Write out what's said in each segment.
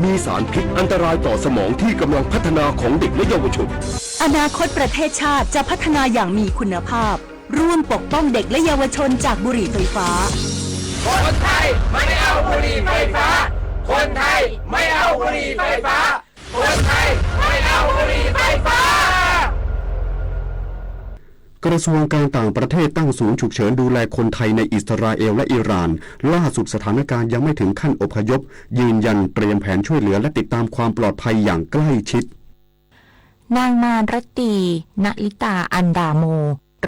มีสารพิษอันตรายต่อสมองที่กำลังพัฒนาของเด็กและเยาวชน อนาคตประเทศชาติจะพัฒนาอย่างมีคุณภาพ ร่วมปกป้องเด็กและเยาวชนจากบุหรี่ไฟฟ้า คนไทยไม่เอาบุหรี่ไฟฟ้า คนไทยไม่เอาบุหรี่ไฟฟ้า คนไทยไม่เอาบุหรี่ไฟฟ้า กระทรวงการต่างประเทศตั้งศูนย์ฉุกเฉินดูแลคนไทยในอิสราเอลและอิหร่าน ล่าสุดสถานการณ์ยังไม่ถึงขั้นอพยพ ยืนยันเตรียมแผนช่วยเหลือและติดตามความปลอดภัยอย่างใกล้ชิด นางมานรัตตี ณลิตา อันดาโม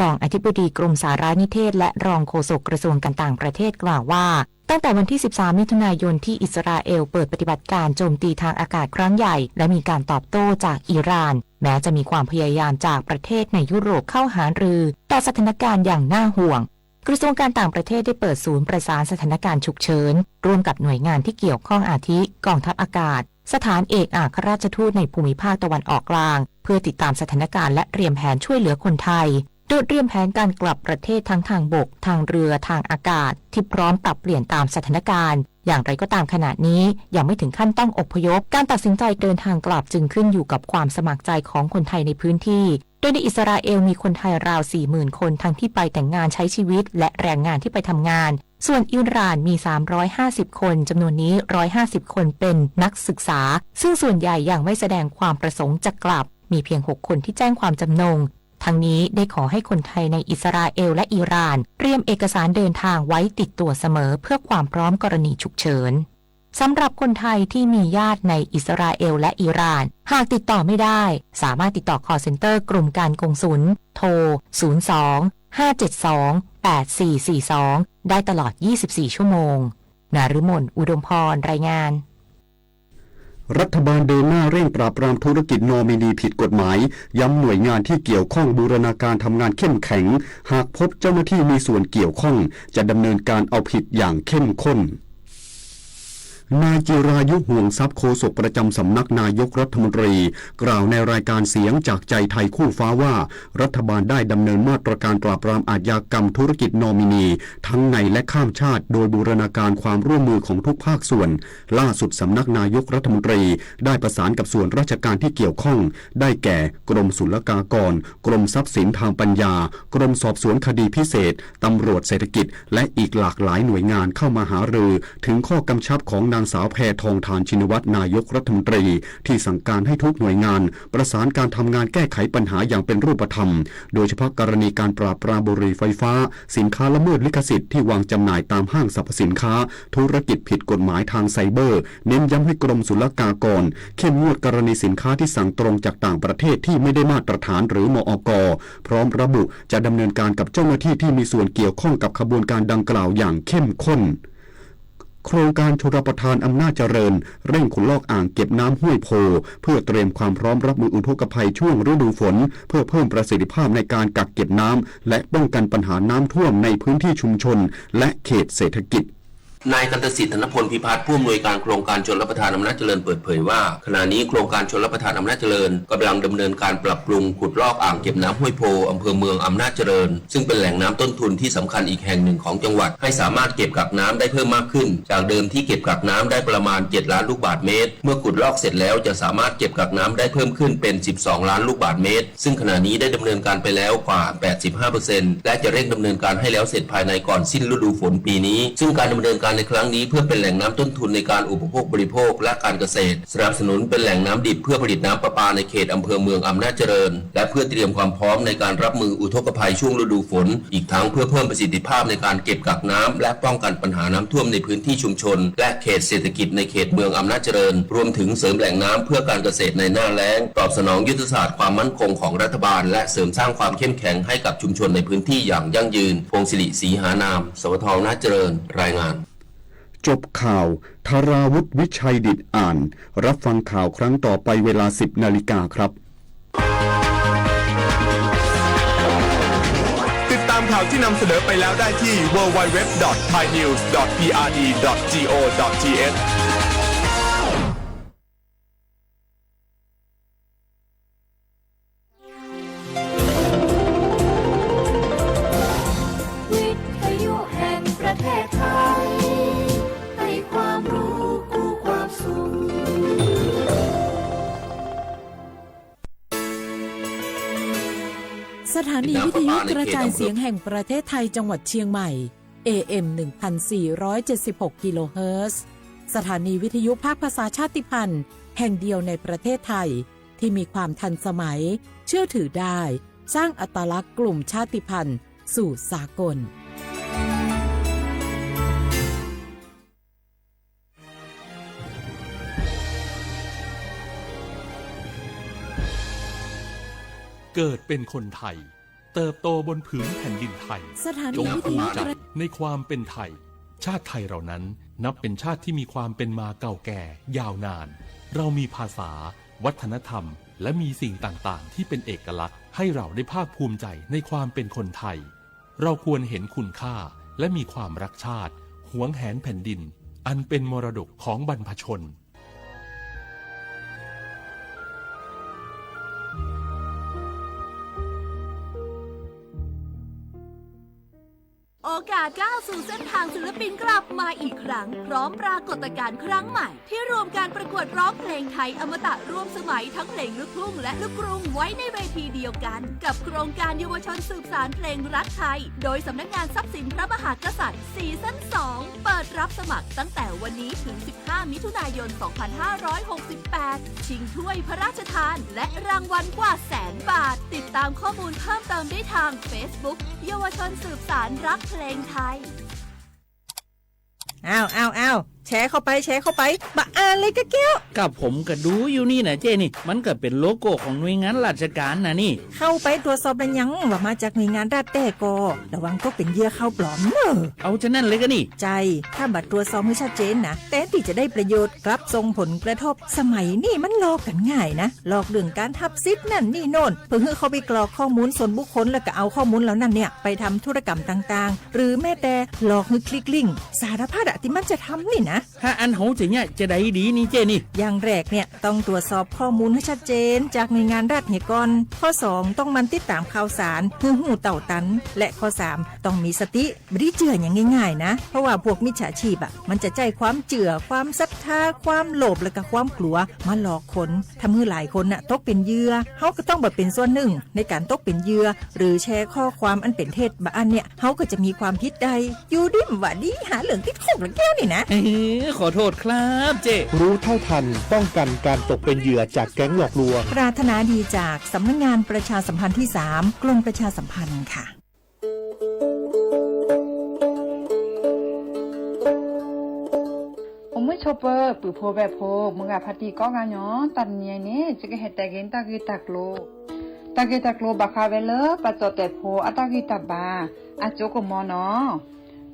รองอธิบดีกรมสารนิเทศและรองโฆษกกระทรวงการต่างประเทศกล่าวว่า ตั้งแต่วันที่ สิบสาม มิถุนายนที่อิสราเอลเปิดปฏิบัติการโจมตีทางอากาศครั้งใหญ่ และมีการตอบโต้จากอิหร่าน แม้จะมีความพยายามจากประเทศในยุโรปเข้าหารือ แต่สถานการณ์อย่างน่าห่วง กระทรวงการต่างประเทศได้เปิดศูนย์ประสานสถานการณ์ฉุกเฉิน ร่วมกับหน่วยงานที่เกี่ยวข้องอาทิ กองทัพอากาศ สถานเอกอัครราชทูตในภูมิภาคตะวันออกกลาง เพื่อติดตามสถานการณ์และเตรียมแผนช่วยเหลือคนไทย โดยเตรียมแผนการกลับประเทศทั้งทางบก ทางเรือ ทางอากาศ ที่พร้อมปรับเปลี่ยนตามสถานการณ์ อย่างไรก็ตามขณะนี้ยังไม่ถึงขั้นต้องอพยพ การตัดสินใจเดินทางกลับจึงขึ้นอยู่กับความสมัครใจของคนไทยในพื้นที่ โดยในอิสราเอลมีคนไทยราว สี่หมื่น คน ทั้งที่ไปแต่งงานใช้ชีวิต และแรงงานที่ไปทำงาน ส่วนอิหร่านมี สามร้อยห้าสิบ คน จำนวนนี้ ร้อยห้าสิบ คนเป็นนักศึกษา ซึ่งส่วนใหญ่ยังไม่แสดงความประสงค์จะกลับ มีเพียง หก คนที่แจ้งความจำนง ทั้งนี้ได้ขอให้คนไทยในอิสราเอลและอิหร่าน เตรียมเอกสารเดินทางไว้ติดตัวเสมอเพื่อความพร้อมกรณีฉุกเฉิน สำหรับคนไทยที่มีญาติในอิสราเอลและอิหร่าน หากติดต่อไม่ได้ สามารถติดต่อ call center กรมการกงสุล โทร ศูนย์สอง ห้าเจ็ดสอง แปดสี่สี่สอง ได้ตลอด ยี่สิบสี่ ชั่วโมง นฤมล อุดมพร รายงาน รัฐบาลเดินหน้าเร่งปราบปรามธุรกิจนอมินีผิดกฎหมาย ย้ำหน่วยงานที่เกี่ยวข้องบูรณาการทำงานเข้มแข็ง หากพบเจ้าหน้าที่มีส่วนเกี่ยวข้อง จะดำเนินการเอาผิดอย่างเข้มข้น นายจิรายุ ห่วงทรัพย์ โฆษกประจำสำนักนายกรัฐมนตรี กล่าวในรายการเสียงจากใจไทยคู่ฟ้าว่า รัฐบาลได้ดำเนินมาตรการปราบปรามอาชญากรรมธุรกิจนอมินี ทั้งในและข้ามชาติ โดยบูรณาการความร่วมมือของทุกภาคส่วน ล่าสุดสำนักนายกรัฐมนตรี ได้ประสานกับส่วนราชการที่เกี่ยวข้อง ได้แก่ กรมศุลกากร กรมทรัพย์สินทางปัญญา กรมสอบสวนคดีพิเศษ ตำรวจเศรษฐกิจ และอีกหลากหลายหน่วยงานเข้ามาหารือ ถึงข้อกำชับของนางสาวแพทองธาร ชินวัตร นายกรัฐมนตรี ที่สั่งการให้ทุกหน่วยงาน ประสานการทำงานแก้ไขปัญหาอย่างเป็นรูปธรรม โดยเฉพาะกรณีการปราบปรามบุหรี่ไฟฟ้า สินค้าละเมิดลิขสิทธิ์ที่วางจำหน่ายตามห้างสรรพสินค้า ธุรกิจผิดกฎหมายทางไซเบอร์ เน้นย้ำให้กรมศุลกากร เข้มงวดกรณีสินค้าที่สั่งตรงจากต่างประเทศที่ไม่ได้มาตรฐานหรือ มอก พร้อมระบุจะดำเนินการกับเจ้าหน้าที่ที่มีส่วนเกี่ยวข้องกับขบวนการดังกล่าวอย่างเข้มข้น โครงการชลประทานอำนาจเจริญ เร่งขุดลอกอ่างเก็บน้ำห้วยโพ เพื่อเตรียมความพร้อมรับมืออุทกภัยช่วงฤดูฝน เพื่อเพิ่มประสิทธิภาพในการกักเก็บน้ำ และป้องกันปัญหาน้ำท่วมในพื้นที่ชุมชน และเขตเศรษฐกิจ นายกันตสิทธิ์ ธนพลพิพัฒน์ ผู้อำนวยการโครงการชลประทานอำนาจเจริญเปิดเผยว่า ขณะนี้โครงการชลประทานอำนาจเจริญกำลังดำเนินการปรับปรุงขุดลอกอ่างเก็บน้ำห้วยโพ อำเภอเมืองอำนาจเจริญ ซึ่งเป็นแหล่งน้ำต้นทุนที่สำคัญอีกแห่งหนึ่งของจังหวัด ให้สามารถเก็บกักน้ำได้เพิ่มมากขึ้น จากเดิมที่เก็บกักน้ำได้ประมาณ เจ็ดล้านลูกบาศก์เมตร เมื่อขุดลอกเสร็จแล้วจะสามารถเก็บกักน้ำได้เพิ่มขึ้นเป็น สิบสองล้านลูกบาศก์เมตร ซึ่งขณะนี้ได้ดำเนินการไปแล้วกว่า แปดสิบห้าเปอร์เซ็นต์ และจะเร่งดำเนินการให้แล้วเสร็จภายในก่อนสิ้นฤดูฝนปีนี้ ซึ่งการดำเนินการในครั้งนี้เพื่อเป็นแหล่งน้ำต้นทุนในการอุปโภคบริโภคและการเกษตร สนับสนุนเป็นแหล่งน้ำดิบเพื่อผลิตน้ำประปาในเขตอำเภอเมืองอำนาจเจริญ และเพื่อเตรียมความพร้อมในการรับมืออุทกภัยช่วงฤดูฝน อีกทั้งเพื่อเพิ่มประสิทธิภาพในการเก็บกักน้ำ และป้องกันปัญหาน้ำท่วมในพื้นที่ชุมชน และเขตเศรษฐกิจในเขตเมืองอำนาจเจริญ รวมถึงเสริมแหล่งน้ำเพื่อการเกษตรในหน้าแล้ง ตอบสนองยุทธศาสตร์ความมั่นคงของรัฐบาล และเสริมสร้างความเข้มแข็งให้กับชุมชนในพื้นที่อย่างยั่งยืน พงศิริ ศรีหานาม สวท อำนาจเจริญ รายงาน จบข่าว ธาราวุธ วิชัยดิตอ่าน รับฟังข่าวครั้งต่อไปเวลา สิบนาฬิกาครับ ติดตามข่าวที่นำเสนอไปแล้วได้ที่ ดับเบิลยู ดับเบิลยู ดับเบิลยู ดอท ไทยนิวส์ ดอท พีอาร์ดี ดอท จีโอ ดอท ทีเอช วิทยุแห่งประเทศไทย ให้ความรู้คู่ความสุข สถานีวิทยุกระจายเสียงแห่งประเทศไทยจังหวัดเชียงใหม่ เอ เอ็ม หนึ่งพันสี่ร้อยเจ็ดสิบหก กิโลเฮิรตซ์ สถานีวิทยุภาคภาษาชาติพันธุ์แห่งเดียวในประเทศไทย ที่มีความทันสมัย เชื่อถือได้ สร้างอัตลักษณ์กลุ่มชาติพันธุ์สู่สากล เกิดเป็นคนไทย เติบโตบนผืนแผ่นดินไทย สถานี จงภูมิใจ วิทยุ ในความเป็นไทย ชาติไทยเรานั้นนับเป็นชาติที่มีความเป็นมาเก่าแก่ยาวนาน เรามีภาษา วัฒนธรรม และมีสิ่งต่างๆ ที่เป็นเอกลักษณ์ ให้เราได้ภาคภูมิใจในความเป็นคนไทย เราควรเห็นคุณค่า และมีความรักชาติ หวงแหนแผ่นดิน อันเป็นมรดกของบรรพชน โอกาสก้าวสู่เส้นทางศิลปินกลับมาอีกครั้ง พร้อมปรากฏการณ์ครั้งใหม่ ที่รวมการประกวดร้องเพลงไทยอมตะร่วมสมัยทั้งเพลงลูกทุ่งและลูกกรุงไว้ในเวทีเดียวกัน กับโครงการเยาวชนสืบสานเพลงรักไทย โดยสำนักงานทรัพย์สินพระมหากษัตริย์ ซีซั่น สอง เปิดรับสมัครตั้งแต่วันนี้ถึง สิบห้า มิถุนายน สองพันห้าร้อยหกสิบแปด ชิงถ้วยพระราชทาน และรางวัลกว่าแสนบาท ติดตามข้อมูลเพิ่มเติมได้ทาง Facebook เยาวชนสืบสานรักเพลงไทย อ้าว อ้าว อ้าว แชร์เข้าไป แชร์เข้าไป บ่อ่านเลยกะแก้ว กะผมกะดูอยู่นี่นะเจ้นี่ มันกะเป๋นโลโก้ของหน่วยงานราชการนะนี่ เข้าไปตรวจสอบแล้วยังว่ามาจากหน่วยงานรัฐแต๊ก่อ ระวังตกเป๋นเหยื่อข่าวปลอมเน่อ เอาจะนั้นเลยกะนี่ ใจ้ ถ้าบ่ตรวจสอบหื้อชัดเจนนะ แทนตี้จะได้ประโยชน์ กลับส่งผลกระทบ สมัยนี้มันหลอกกั๋นง่ายนะ หลอกเรื่องก๋านฮับสิทธิ์นั่นนี่โน่น เพื่อหื้อเข้าไปกรอกข้อมูลส่วนบุคคล แล้วก็เอาข้อมูลเหล่านั้นเนี่ย ไปทำธุรกรรมต่างๆ หรือแม้แต่หลอกหื้อคลิกลิงก์ สารพัดอะ ตี้มันจะทำนี่นะ ถ้าอั้นเฮาจะเยียะจะใดดีนี่เจ้นี่ อย่างแรกเนี่ย ต้องตรวจสอบข้อมูลให้ชัดเจนจากหน่วยงานรัฐเหียก่อน ข้อสอง ต้องหมั่นติดตามข่าวสาร หื้อฮู้เต้าตัน และข้อสาม ต้องมีสติ บ่ได้เจื้ออย่างง่ายๆ นะ เพราะว่าพวกมิจฉาชีพอะ มันจะใจ๊ความเจื้อ ความศรัทธา ความโลภ และก็ความกลัว มาหลอกคน ทำหื้อหลายคนน่ะ ตกเป๋นเหยื่อ เฮาก็ต้องบ่เป๋นส่วนหนึ่ง ในก๋านตกเป๋นเหยื่อ หรือแชร์ข้อความอันเป๋นเท็จ บ่อั้นเนี่ย เฮาก็จะมีความผิดได้ อยู่ดีบ่าดี หาเรื่องติดคุกละแก้วนี่นะ เออ ขอโทษครับเจ้ รู้เท่าทัน ป้องกันการตกเป็นเหยื่อจากแก๊งหลอกลวง ปรารถนาดีจากสำนักงานประชาสัมพันธ์ที่สาม กรมประชาสัมพันธ์ค่ะ အိၣ်မုာ်ဆိးပၢၤ ပုၢ်ဖိဝဲၢ်ဖိ မုၢ်ဂၤဖါတံၢ်ကိးဂၤညီ တၢ်တနံၤအံၤန့ၣ် ယကဟဲတဲက့ၤတၢ်ဂ့ၢ်တၢ်ကျိၤ, တၢ်ဂ့ၢ်တၢ်ကျိၤဘၣ်ဃးဝဲလၢပှၤကၠီၣ်တဲာ်ဖိအတၢ်ဂံၢ်တၢ်ဘါ အစိကမီၤနီ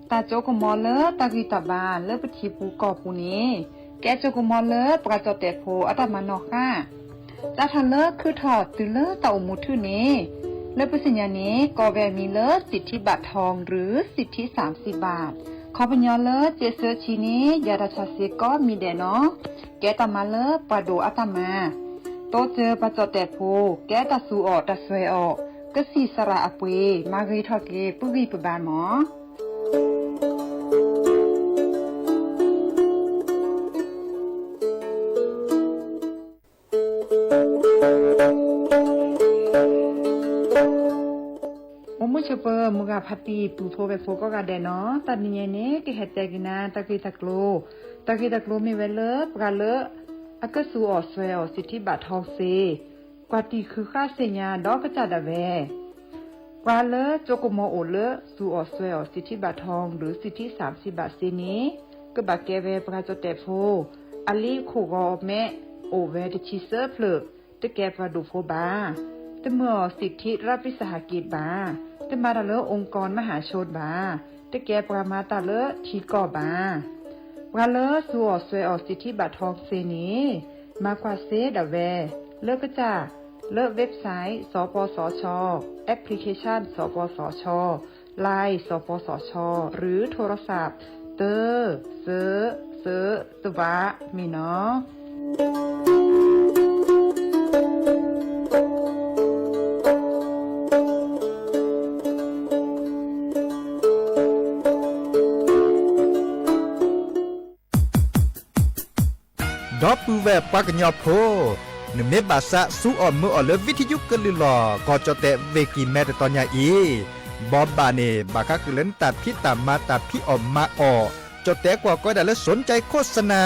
ၤ. တၢ်စိကမီၤလၢတၢ်ဂံၢ်တၢ်ဘါလၢပထံပူၤကီၢ်ပူၤန့ၣ် ကဲစိကမီၤလၢပှၤကၠီၣ်တဲာ်ဖိအတၢ်မၤနီၣ်ဃၣ် စးထီၣ်လၢခုၣ်ထီၣ်တုၤလၢတၢ်အိၣ်မူထူၣ်န့ၣ် လၢပသ့ၣ်ညါန့ၣ် ကိးဝဲအမံၤလၢ สิทธิบัตรทอง หรือ สิทธิสามสิบบาท ခီပညီလၢစ့ဆၢဆံန့ၣ် ယၤတၢ်ဆါစ့ကိးမံၤဒဲးနီၤ. ကဲတၢ်မၤလၢပှၤဒိၣ်အတၢ်မၤ, တိစၢၤပှၤကၠီၣ်တဲာ်ဖိ ကဲတၢ်သူအီၣ်တၢ်စွဲအီၣ်, ကစံၣ်စရၣ်အပှ့ၤ မၤဂ့ၤထီၣ်က့ၤပုၢ်ဂံၢ်ပဘါမၢ်. အိၣ်မုာ်ဆိးပၢၤ မုၢ်ဂၤဖါတံၢ် ပုၢ်ဖိဝဲၢ်ဖိကိးဂၤဒဲးနီၤ, တၢ်နံၤညါန့ၣ် ကဟဲတဲက့ၤနၤ တၢ်ဂ့ၢ်တၢ်ကျိၤ, တၢ်ဂ့ၢ်တၢ်ကျိၤမ့ၢ်ဝဲလၢ ပှၤလၢအကသူအီၣ်စွဲအီၣ် สิทธิบัตรทอง စ့ ကွၢ်တံၢ်ဃုာ်ဃာ်သ့ၣ်ညါဒီးကစၢ်ဒၣ်ဝဲ ပှၤလၢစိကမီၤအိၣ်လၢသူအီၣ်စွဲအီၣ် สิทธิบัตรทอง หรือ สิทธิสามสิบบาท စ့န့ၣ် ကဘၣ်ကဲဝဲပှၤကၠီၣ်တဲာ်ဖိ အလံၤခိၣ်ဂီၤမဲ အိၣ်ဝဲတဆံသၢဖျၢၣ်, တကဲပှၤဒိၣ်ဖိဘၣ်, တမၢအီၣ် สิทธิรัฐวิสาหกิจ ဘၣ်, တမၤတၢ်လၢ องค์กรมหาชน ဘၣ်, တကဲပှၤမၤတၢ်လၢထံကီၢ်ဘၣ်. ပှၤလၢသူအီၣ်စွဲအီၣ် สิทธิบัตรทอง စ့န့ၣ် မၤကွၢ်စ့ဒၣ်ဝဲ လၢကစၢ် လၢ website สปสช แอปพลิเคชัน สปสช ไลน์ สปสช หรือโทรศัพท์ သၢ သၢ သၢ သၢ တဝါ မ့ၢ်နီၤ. ဒီပုၢ်ဝဲၢ်ပှၤကညီဖိ, နမ့ၢ်ဘၣ်ဆၣ်ဆူအီၣ်မုာ်အီၣ်လၢ ဝံထယုကလုၢ်လီၢ် ကီၢ်ကၠီၣ်တဲၣ် ဝ့ၢ်ကံၢ်မဲ တတီၤညါအံၤ, ဘီဘၣ်န့ၣ် ဘၣ်ဃးဃုာ်လၢနတၢ်ဖံးတၢ်မၤ တၢ်ဖံးအီၣ်မၤအီၣ်, ကၠီၣ်တဲၣ်ကွၢ်ကီဒၣ်လၢ สนใจโฆษณา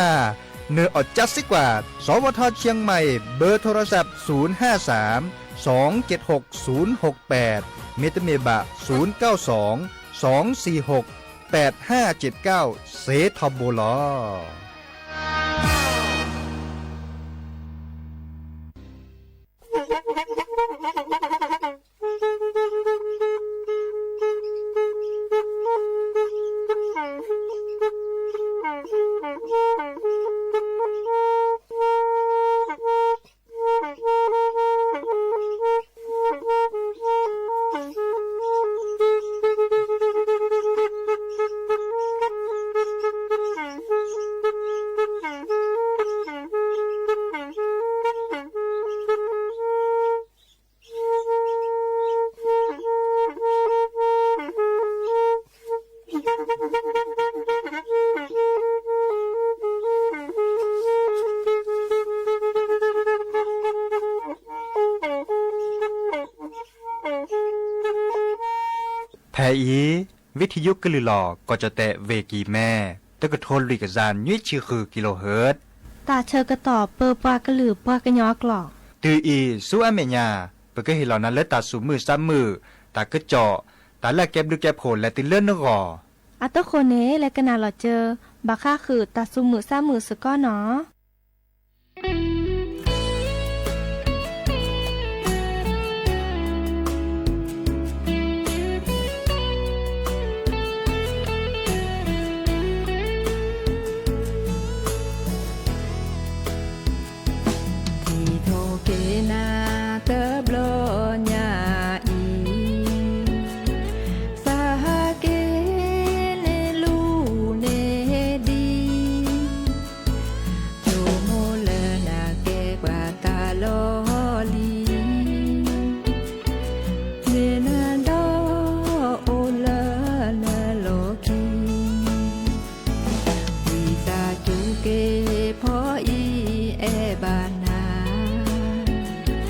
နၢၤအီၣ်ကၠၢစ့ကွၢ် สวท เชียงใหม่ เบอร์โทรศัพท์ ศูนย์ห้าสาม สองเจ็ดหก ศูนย์หกแปด မ့တမ့ၢ်ဘၣ် ศูนย์เก้าสอง สองสี่หก แปดห้าเจ็ดเก้า စ့ထီဘိလီၤ. ဖဲအံၤ ဝံထယုကလုၢ်လီၢ် ကီၢ်ကၠီၣ်တဲၣ် ဝ့ၢ်ကံၢ်မဲ တကထိလွံၢ်ကယၤနွံဆံဃု kilohertz တၢ်ဆၢကတီၢ်ပၢပှၤကလုာ်ပှၤကညီအကျိာ်. တုၤအံၤဆူအမဲာ်ညါ ပကဟ့ၣ်လီၤနၤလၢတၢ်သူၣ်မုာ်သးမုာ်, တၢ်ကစီၣ်, တၢ်လၢအကဲဘျုးကဲဖှိၣ်လဲၤတုၤလၢနဂီၢ်. အတဃိန့ၣ် လဲၤကနၣ်လီၤစၢၤ ဘၣ်ဃးဃုာ်တၢ်သူၣ်မုာ်သးမုာ်စ့ၢ်ကီးနီၤ. စံးထီၣ်က့ၤနၤတဘျီညါအံၤ, သးဟးက့ၤန့ၢ်လူၤန့ၢ်ဒံး, ဆိကမိၣ်လၢနၤကဲပှၤတၢ်လီၢ်လံၤ, မ့ၢ်နဒီးအိၣ်လၢနလီၢ်ခံ, ဝံသးစူၤက့ၤဖီအံၤ အဲၣ်ဘၣ်နၤ, တၢ်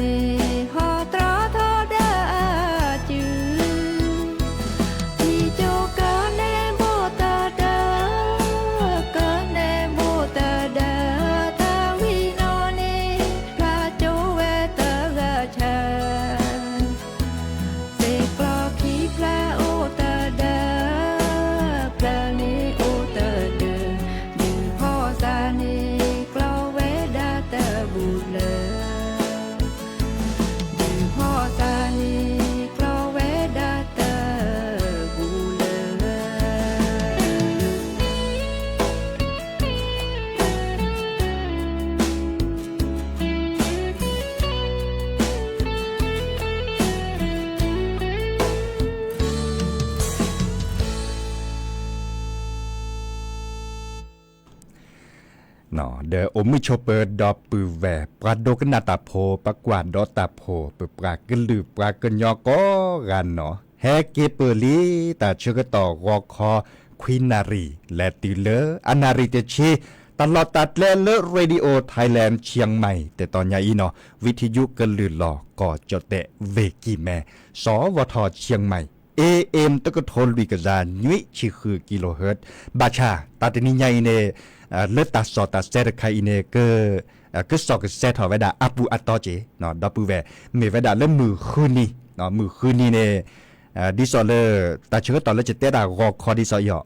ဟီတြီထီဒါအစု, ထံကၠိကနဲဘိၣ်တဒါ, ကနဲဘိၣ်တဒါ, တၢ်ဝံၤနီၤန့ၣ် ဖျါကၠိဝဲတဂၤဆၢ, သ့ၣ်ကျီခံဖျၢၣ်အိၣ်တဒါ, ဖျၢၣ်န့ၣ်အိၣ်တဒၢ, ဒုးဟီၣ်သးန့ၣ်ကျီဝဲဒၣ်တဘူၣ်လၢ ဒုးဟီၣ်သးန့ၣ်ကျီဝဲဒၣ်တဘူၣ်လၢ ဒီးအိၣ်မုာ်ဆိးပၢၤဒီပုၢ်ဝဲၢ် ပှၤဒိကနၣ်တၢ်ဖိ ပှၤကွၢ်ဒီးတၢ်ဖိ ပပှၤကလုာ်ပှၤကညီကိးဂၤနီၣ်, ဟဲက့ၤပၢၢ်လံ တၢ်ဆၢကတီၢ်ဂီၤခီ ခွံနၣ်ရံၣ် လဲၤတုၤလၢ အနၣ်ရံၣ်တဆံ တၢ်လီၢ်တၢ်ကျဲလၢ Radio Thailand Chiang Mai တတီၤညါအံၤနီၣ်, ဝံထယုကလုၢ်လီၢ် ကီၢ်ကၠီၣ်တဲၣ် ဝ့ၢ်ကံၢ်မဲ စီၤဝီၤထီၣ် Chiang Mai, A M တကထိလွံၢ်ကယၤ နွံဆံဃု kilohertz, ဘၣ်ဆၣ် တၢ်တနံၤညါအံၤန့ၣ် လၢတၢ်စီၣ်တၢ်ဆဲတခါအံၤန့ၣ် ကစီၣ်ကဆဲးထီၣ်ဝဲဒၣ်အပူၤအတီက့ၤ, ဒီပုၢ်ဝဲၢ် မ့ၢ်ဝဲဒၣ်လၢမုၢ်ဃုနံၤ, မုၢ်ဃုနံၤန့ၣ် ဒ်သိးလၢ တၢ်ဆၢကတီၢ်လၢယတဲတၢ်ဂီၤခီဒ်သိးအံၤအီၤ,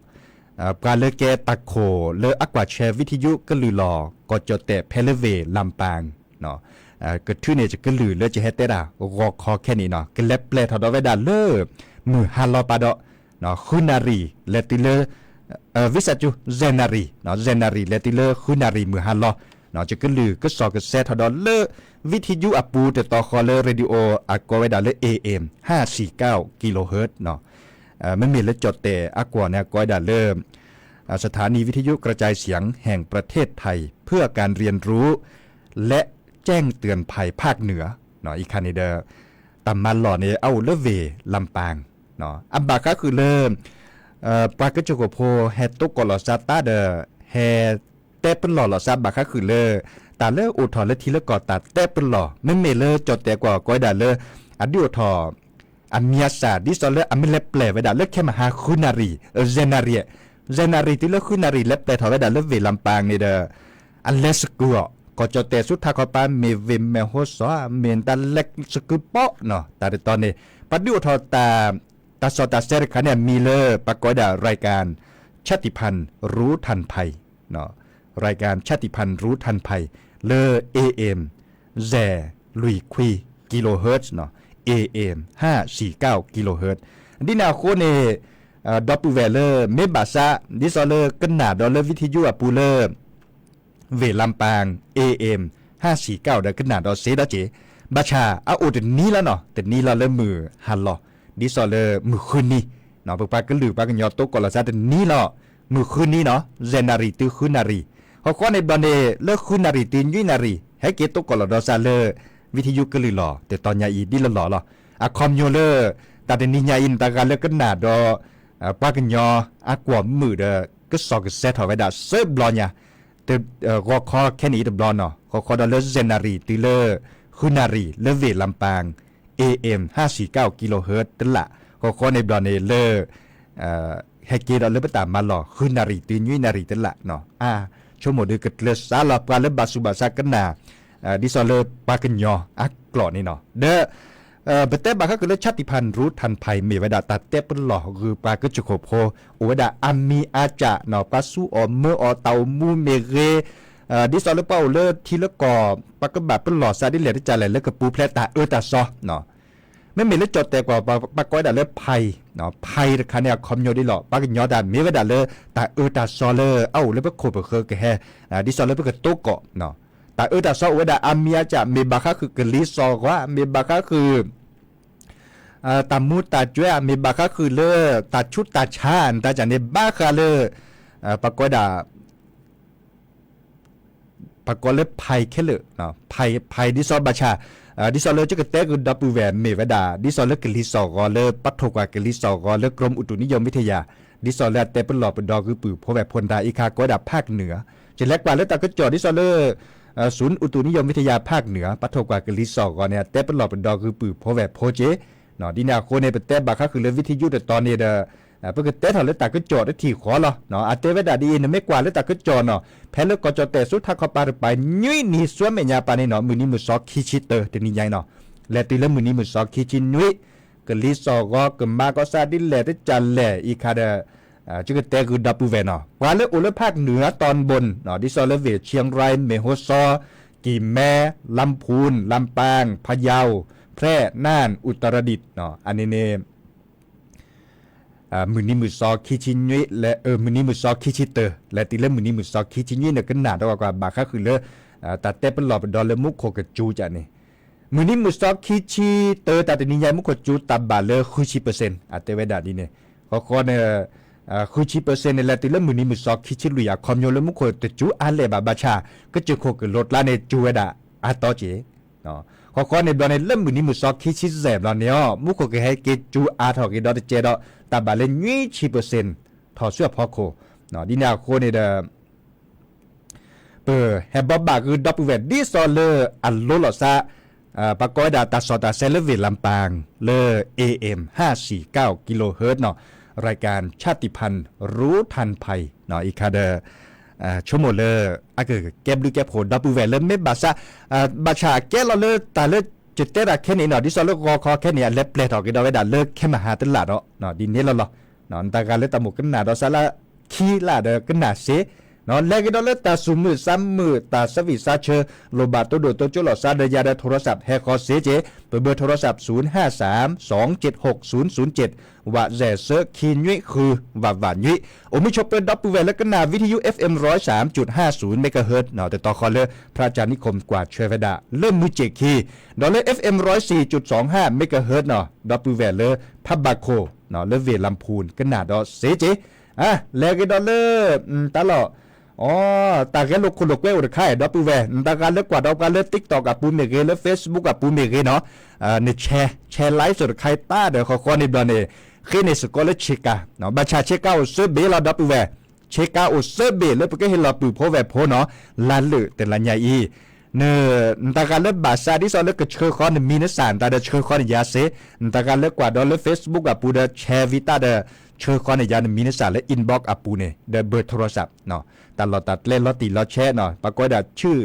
ပှၤလၢကဲတၢ်ခိၣ်လၢအကွၢ်ဆၢ ဝံထယုကလုၢ်လီၢ် ကီၢ်ကၠီၣ်တဲၣ် ဖဲလၢဝ့ၢ်လၢ်ပၣ် ကထုးန့ၢ်ယကလုၢ်လၢယဟဲတဲတၢ်ဂီၤခီခဲန့ၣ်နီၣ်, ကလဲၤပျဲၢ်ထီၣ်ဒီးဝဲဒၣ်လၢ မုၢ်ဟါလီၤပာ်ဒီး ဃုနၣ်ရံၣ် လဲၤတုၤလၢ ဝံသးစူၤ ယဲၢ်နၣ်ရံၣ်, ယဲၢ်နၣ်ရံၣ် လဲၤတုၤလၢဃုနၣ်ရံၣ်မုၢ်ဟါလီၤ, ယကလုၢ်ကစီၣ်ကဆဲးထီၣ်ဒီးလၢ ဝံထယုအပူၤတတီၤဃီလၢ radio အကိးဝဲဒၣ်လၢ A M ห้าสี่เก้า kilohertz နီၣ်, မ့မ့ၢ်လၢကၠီၣ်တဲၣ်အကွီၢ်န့ၣ် အကိးဝဲဒၣ်လၢ สถานีวิทยุกระจายเสียงแห่งประเทศไทย เพื่อการเรียนรู้และแจ้งเตือนภัยภาคเหนือ အံၤခါန့ၣ်ဒီး တၢ်မၤလီၢ်န့ၣ် အအိၣ်လၢဝ့ၢ်လၢ်ပၣ် အဘၣ်ဃးဃုာ်လၢ ပှၤကစၢၢ်ခိၣ်ဖိဟဲတိကိးလီၤသးတၢ်ဒီး ဟဲတဲပလီၢ်လီၤသး ဘၣ်ဃးဃုာ်လၢ တၢ်လၢအိၣ်ထီၣ်လၢထံလၢကီၢ်တၢ်တဲပလီၢ် မ့မ့ၢ်လၢကၠီၣ်တဲၣ်ကွီၢ်ကိးဝဲဒၣ်လၢ အဒုးအိၣ်ထီၣ် အမံၤအသၣ် ဒ်သိးလၢအမ့ၢ်လဲၤပျဲၢ်ဝဲဒၣ်လၢခဲမဟါဃုနၣ်ရံၣ်, ယဲၢ်နၣ်ရံၣ်, ယဲၢ်နၣ်ရံၣ်တုၤလၢဃုနၣ်ရံၣ် လဲၤပျဲၢ်ထီၣ်ဝဲဒၣ်လၢဝ့ၢ်လၢ်ပၣ်န့ၣ်ဒီး အလဲၤသကုၤအီၤ ကီၢ်ကၠီၣ်တဲၣ်ဆူထးခီပၤ မ့ၢ်ဝ့ၢ်မဲၢ်ဟီစီၤ မ့ၢ်တၢ်လဲၤသကုၤပီၣ်နီၣ်, တၢ်တတီၤန့ၣ် ပှၤဒုးအိၣ်ထီၣ်တၢ် တၢ်စီၣ်တၢ်ဆဲးတခါန့ၣ် အမံၤလၢ ပှၤကိးဝဲဒၣ် รายการชาติพันธุ์รู้ทันภัย รายการชาติพันธุ์รู้ทันภัย လၢ A M ယဲၢ်လွံၢ်ခွံ kilohertz နီၣ်, A M ห้าสี่เก้า kilohertz ဒ်န့ၣ်အဃိန့ၣ် ဒီပုၢ်ဝဲၢ်လၢ မ့ၢ်ဘၣ်သး ဒ်သိးလၢကနၣ်ဒီးလၢ ဝံထယုအပူၤလၢ ဝ့ၢ်လၢ်ပၣ် A M ห้าสี่เก้า ဒီးကနၣ်ဒီးစ့ဒီးက့ၤ, ဘၣ်ဆၣ်အအိၣ်တနံၤလီၤနီၣ်, တနံၤလီၤလၢမုၢ်ဟါလီၤ, ဒ်သိးလၢမုၢ်ဃုနံၤ, ပပှၤကလုာ်ပှၤကညီတိကိးလီၤသးတနံၤလီၤ, မုၢ်ဃုနံၤနီၣ်, ယဲၢ်နၣ်ရံၣ်တုၤဃုနၣ်ရံၣ်, ဟီၣ်ဃီန့ၣ်ဘျီန့ၣ် လၢဃုနၣ်ရံၣ်တုၤနွံနၣ်ရံၣ် ဟဲက့ၤတိကိးလီၤဒီးသးလၢ ဝံထယုကလုၢ်လီၢ် တတီၤညါအံၤဒ်လၢလီၢ်လီၤ, အခီပညီလၢ တၢ်တနံၤညါအံၤန့ၣ် တဂၤလၢကနၣ်ဒီး ပှၤကညီအကွီၢ်မုာ်ဒီး ကစီၣ်ကဆဲးထီၣ်ဝဲဒၣ်သၢဘျီညါ, ဂီၤခီခဲန့ၣ်အံၤတဘျီနီၣ်, ဂီၤခီဒီးလၢယဲၢ်နၣ်ရံၣ်တုၤလၢ ဃုနၣ်ရံၣ်လၢဝ့ၢ်လၢ်ပၣ် A M ห้าสี่เก้า kilohertz တလး, ဂီၤခီန့ၣ်ဘျီန့ၣ်လၢ ဟဲက့ၤဒီးလၢပတၢ်မၤလီၢ် ဃုနၣ်ရံၣ်တုၤနွံနၣ်ရံၣ်တလးနီၣ်, အါ ဆိကမိၣ်ဒုးကကျၢၤစးလီၤ ပှၤလၢဘၣ်သူၣ်ဘၣ်သးကနၣ် ဒ်သိးလၢပှၤကညီအကျိာ်န့ၣ်နီၣ်, ဒီး ပတဲဘၣ်ဃးဃုာ်လၢ ชาติพันธุ์รู้ทันภัย မ့ၢ်ဝဲဒၣ်တၢ်တဲပလီၢ်ဂုာ်ပှၤကစၢၢ်ခိၣ်ဖိ အိၣ်ဝဲဒၣ်အမံၤအစၢ်နီၣ်, ပှၤသူအီၤမၢအီၤ တၢ်အိၣ်မူမ့ၢ်ဂ့ၤ, ဒ်သိးလၢပှၤအိၣ်လၢထံလၢကီၢ် ပှၤကဘၣ်ပလီၢ်သးဒ်လဲၣ်တကလဲၣ် လၢကပူၤဖျဲးတၢ်အၢတၢ်သီ မ့မ့ၢ်လၢကၠီၣ်တဲၣ်ကွီၢ် ပှၤကိးဝဲဒၣ်လၢ ภัย, ภัย တခါန့ၣ် အခီပညီဒ်လီၤ, ပှၤကညီတၢ်မ့ၢ်ဝဲဒၣ်လၢ တၢ်အၢတၢ်သီလၢအအိၣ်လၢပခိၣ်ပဃၢၤကဟဲ, ဒ်သိးလၢပကတိကိး, တၢ်အၢတၢ်သီအိၣ်ဝဲဒၣ်အါမံၤအါကၢ်, မ့ၢ်ဘၣ်ဃးဃုာ်ကလံၤစိးဂီၤ, မ့ၢ်ဘၣ်ဃးဃုာ် တၢ်မူတၢ်ကွဲး, မ့ၢ်ဘၣ်ဃးဃုာ်လၢ တၢ်ဆူးတၢ်ဆါ, တၢ်ကန့ၣ်ဘၣ်ဃးလၢ ပှၤကိးဝဲဒၣ် ပှၤကိးလၢ ภัย ခဲလၢာ်, ภัย ภัย ဒ်သိးဘၣ်ဆၣ်, ဒ်သိးလၢယကတဲဃုာ်ဒီပုၢ်ဝဲၢ်မ့ၢ်ဝဲဒၣ် ဒ်သိးလၢကလံၤစိးဂီၤလၢ ပှၤထိၣ်ကွၢ်ကလံၤစိးဂီၤလၢ กรมอุตุนิยมวิทยา ဒ်သိးလၢအတဲပလီၢ်ပဒီဂုာ်ပုၢ်ဖိဝဲၢ်ဖိတၢ်အံၤခါ ကိးဝဲဒၣ် ภาคเหนือ, ယလဲၤကွၢ်လၢတၢ်ကစီၣ်ဒ်သိးလၢ ศูนย์อุตุนิยมวิทยาภาคเหนือ ပာ်ထီၣ်ကွၢ်ကလံၤစိးဂီၤန့ၣ် အတဲပလီၢ်ပဒီးဂုာ်ပုၢ်ဖိဝဲၢ်ဖိက့ၤ, ဒ်န့ၣ်အဃိန့ၣ် ပတဲဘၣ်ဃးဃုာ်လၢ ဝံထယုၣ် တတီၤန့ၣ်ဒီး ပကတဲထီၣ်လၢတၢ်ကစီၣ်တထံၣ်ဃီလီၤ. အတဲဝဲဒၣ်ဒ်အံၤ နမ့ၢ်ကွၢ်လၢတၢ်ကစီၣ်နီၤ ဖဲလၢကီၢ်ကၠီၣ်တဲၣ်ဆူထးခီပၤတပၤ နွံနံၤဆူမဲာ်ညါပၤန့ၣ်နီၤ မုၢ်နံၤမုၢ်သီခံဆံတၢ တနံၤညါအံၤနီၤ, လဲၤတုၤလၢမုၢ်နံၤမုၢ်သီခံဆံနွံ ကလံၤစိးဂီၤ ကမၤကီစၢ်ဒ်လဲၣ်တကလဲၣ်အံၤခါဒီး ကတဲဂုာ်ဒီပုၢ်ဝဲၢ်နီၤ ပှၤလၢအိၣ်လၢ ภาคเหนือตอนบน နီၤ ဒ်သိးလၢဝ့ၢ် เชียงราย แม่ฮ่องสอน กี่แม้ ลำพูน ลำปาง พะเยา แพร่ น่าน อุตรดิตถ์ အန့ၣ်န့ၣ် မုၢ်နံၤမုၢ်သီခံဆံနွံ လဲၤ မုၢ်နံၤမုၢ်သီခံဆံတၢ လဲၤတုၤလၢမုၢ်နံၤမုၢ်သီခံဆံနွံန့ၣ် ကနၣ်ဒီးကွၢ်ဘၣ်ဃးဃုာ်လၢ တၢ်တဲပလီၢ်ပဒီးလၢမူခိၣ်ကစူၤကန့ၣ် မုၢ်နံၤမုၢ်သီခံဆံတၢ တၢ်တနံၤညါ မူခိၣ်ကစူၤတၢ်ဘၣ်လၢဃုဆံ percent အတဲဝဲဒၣ်ဒ်န့ၣ်, ဃီဃီန့ၣ် ဃုဆံ percent န့ၣ် လဲၤတုၤလၢမုၢ်နံၤမုၢ်သီခံဆံလွံၢ် အခီပညီလၢမူခိၣ်တစူၤအါလဲၣ်ဘၣ် ဘၣ်ဆၣ် ကစၢၢ်ခိၣ်ကလိၤကျါန့ၣ် စူၤဝဲဒၣ်အါတီက့ၢ် ဃီဃီန့ၣ်ဘျီန့ၣ် လၢမုၢ်နံၤမုၢ်သီခံဆံစဲၣ်ဘျီန့ၣ်အီၤ မူခိၣ်ကဟဲက့ၤစူၤအါထီၣ်က့ၤဒီးတကဲဒီး တၢ်ဘၣ်လၢနွံဆံ percent ထီၣ်ဆူအဖီခိၣ်, ဒ်န့ၣ်အဃိန့ၣ်ဒီး ပဟဲဘိးဘၣ်ဃုာ်ဒီပုၢ်ဝဲၢ် ဒ်သိးလၢအလိၤလီၤစါ ပကိးဝဲဒၣ်တၢ်စီၣ်တၢ်ဆဲးလၢဝ့ၢ် ลำปาง လၢ เอเอ็ม ห้าสี่เก้า กิโลเฮิรตซ์ နီၤ รายการชาติพันธุ์รู้ทันภัย နီၤ အံၤခါဒီး ဆိကမိၣ်လၢ အကကဲဘျုးကဲဖှိၣ်ဒီပုၢ်ဝဲၢ်လၢမ့ၢ်ဘၣ်ဆၣ် ဘၣ်ဆၣ်အကဲလီၤလၢတၢ်လၢယတဲတၢ်ခဲန့ၣ်နီၤ ဒ်သိးလၢဂီၤခီခဲန့ၣ် အလဲၤပျဲၢ်ထီၣ်က့ၤဒီးဝဲဒၣ်လၢခဲမဟါတလးဒီး ဒ်န့ၣ်လီၤလီၤ နတၢ်ဂၤလၢတၢ်မိၣ်ကနၣ်ဒီးစါလၢခံလၢဒီးကနၣ်စ့ လဲၤက့ၤဒီးလၢတၢ်သူၣ်မုာ်သးမုာ် တၢ်ဆၢဝံၣ်စါဆၢ လိၣ်ဘၣ်တိၢ်ဒိၣ်တိၢ်ကၠိလီၤစါဒီးယၤဒီး ထိရစးပ် ဟဲဃီၤစ့က့ၤ ပဘၢၣ်ထိရစးပ် ศูนย์ห้าสาม สองเจ็ดหก ศูนย์ศูนย์เจ็ด ဝးစဲးဆၢခံနွံဃု ဝးဝးနွံ အိၣ်မုာ်ဆိးပၢၤဒီပုၢ်ဝဲၢ်လၢကနၣ် วิทยุ เอฟเอ็ม ร้อยสามจุดห้าศูนย์ เมกะเฮิรตซ์ နီၤ တတီၤဃီလၢ พระอาจารย์นิคม ကွၢ်ဆၢဝဲဒၣ် လၢမုၢ်စ့ၣ်ခံ ဒီးလၢ เอฟเอ็ม ร้อยสี่จุดสองห้า เมกะเฮิรตซ์ နီၤ ဒီပုၢ်ဝဲၢ်လၢ พระบาโค နီၤ လၢဝ့ၢ် ลำพูน ကနၣ်ဒီးစ့က့ၤ လဲၤက့ၤဒီးလၢ တၢ်လီၢ် အိ တၢ်ဂဲၤလိာ်ခိၣ်လိာ်ကွဲအိၣ်တခါအံၤ ဒီပုၢ်ဝဲၢ် နတၢ်ဂၤလၢကွၢ်ဒီးပှၤလၢ TikTok အပူၤမ့ၢ်ဂ့ၤ လၢ Facebook အပူၤမ့ၢ်ဂ့ၤနီၤ န share share live စိၤတခါအံၤတၢ်ဒီး ဃီဃီန့ၣ်ဘျီန့ၣ် ဃ့န့ၢ်စ့ၢ်ကီးလၢဆ့ကၤ ဘၣ်ဆၣ်ဆ့ကၤအိၣ်စၢဘ့ၣ်လီၤ ဒီပုၢ်ဝဲၢ် ဆ့ကၤအိၣ်စၢဘ့ၣ်လၢပကဟ့ၣ်လီၤပုၢ်ဖိဝဲၢ်ဖိနီၤ လါလုာ်တလါညါအံၤ န နတၢ်ဂၤလၢဘၣ်ဆၣ်ဒ်သိးလၢကဆှၢဃီနမံၤနစၢ် နတၢ်ဒီးဆှၢဃီန့ၢ်ယၤစ့ နတၢ်ဂၤလၢကွၢ်ဒီးလၢ Facebook အပူၤဒီး share ဝံၤတၢ်ဒီး ဆှၢဃီန့ၢ်ယၤနမံၤနစၢ်လၢ inbox အပူၤန့ၣ် ဒီး เบอร์โทรศัพท์ တၢ်လီၢ်တၢ်ကျဲလီၤတံၢ်လီၤဆဲးနီၤ ပကိးဝဲဒၣ် ชื่อ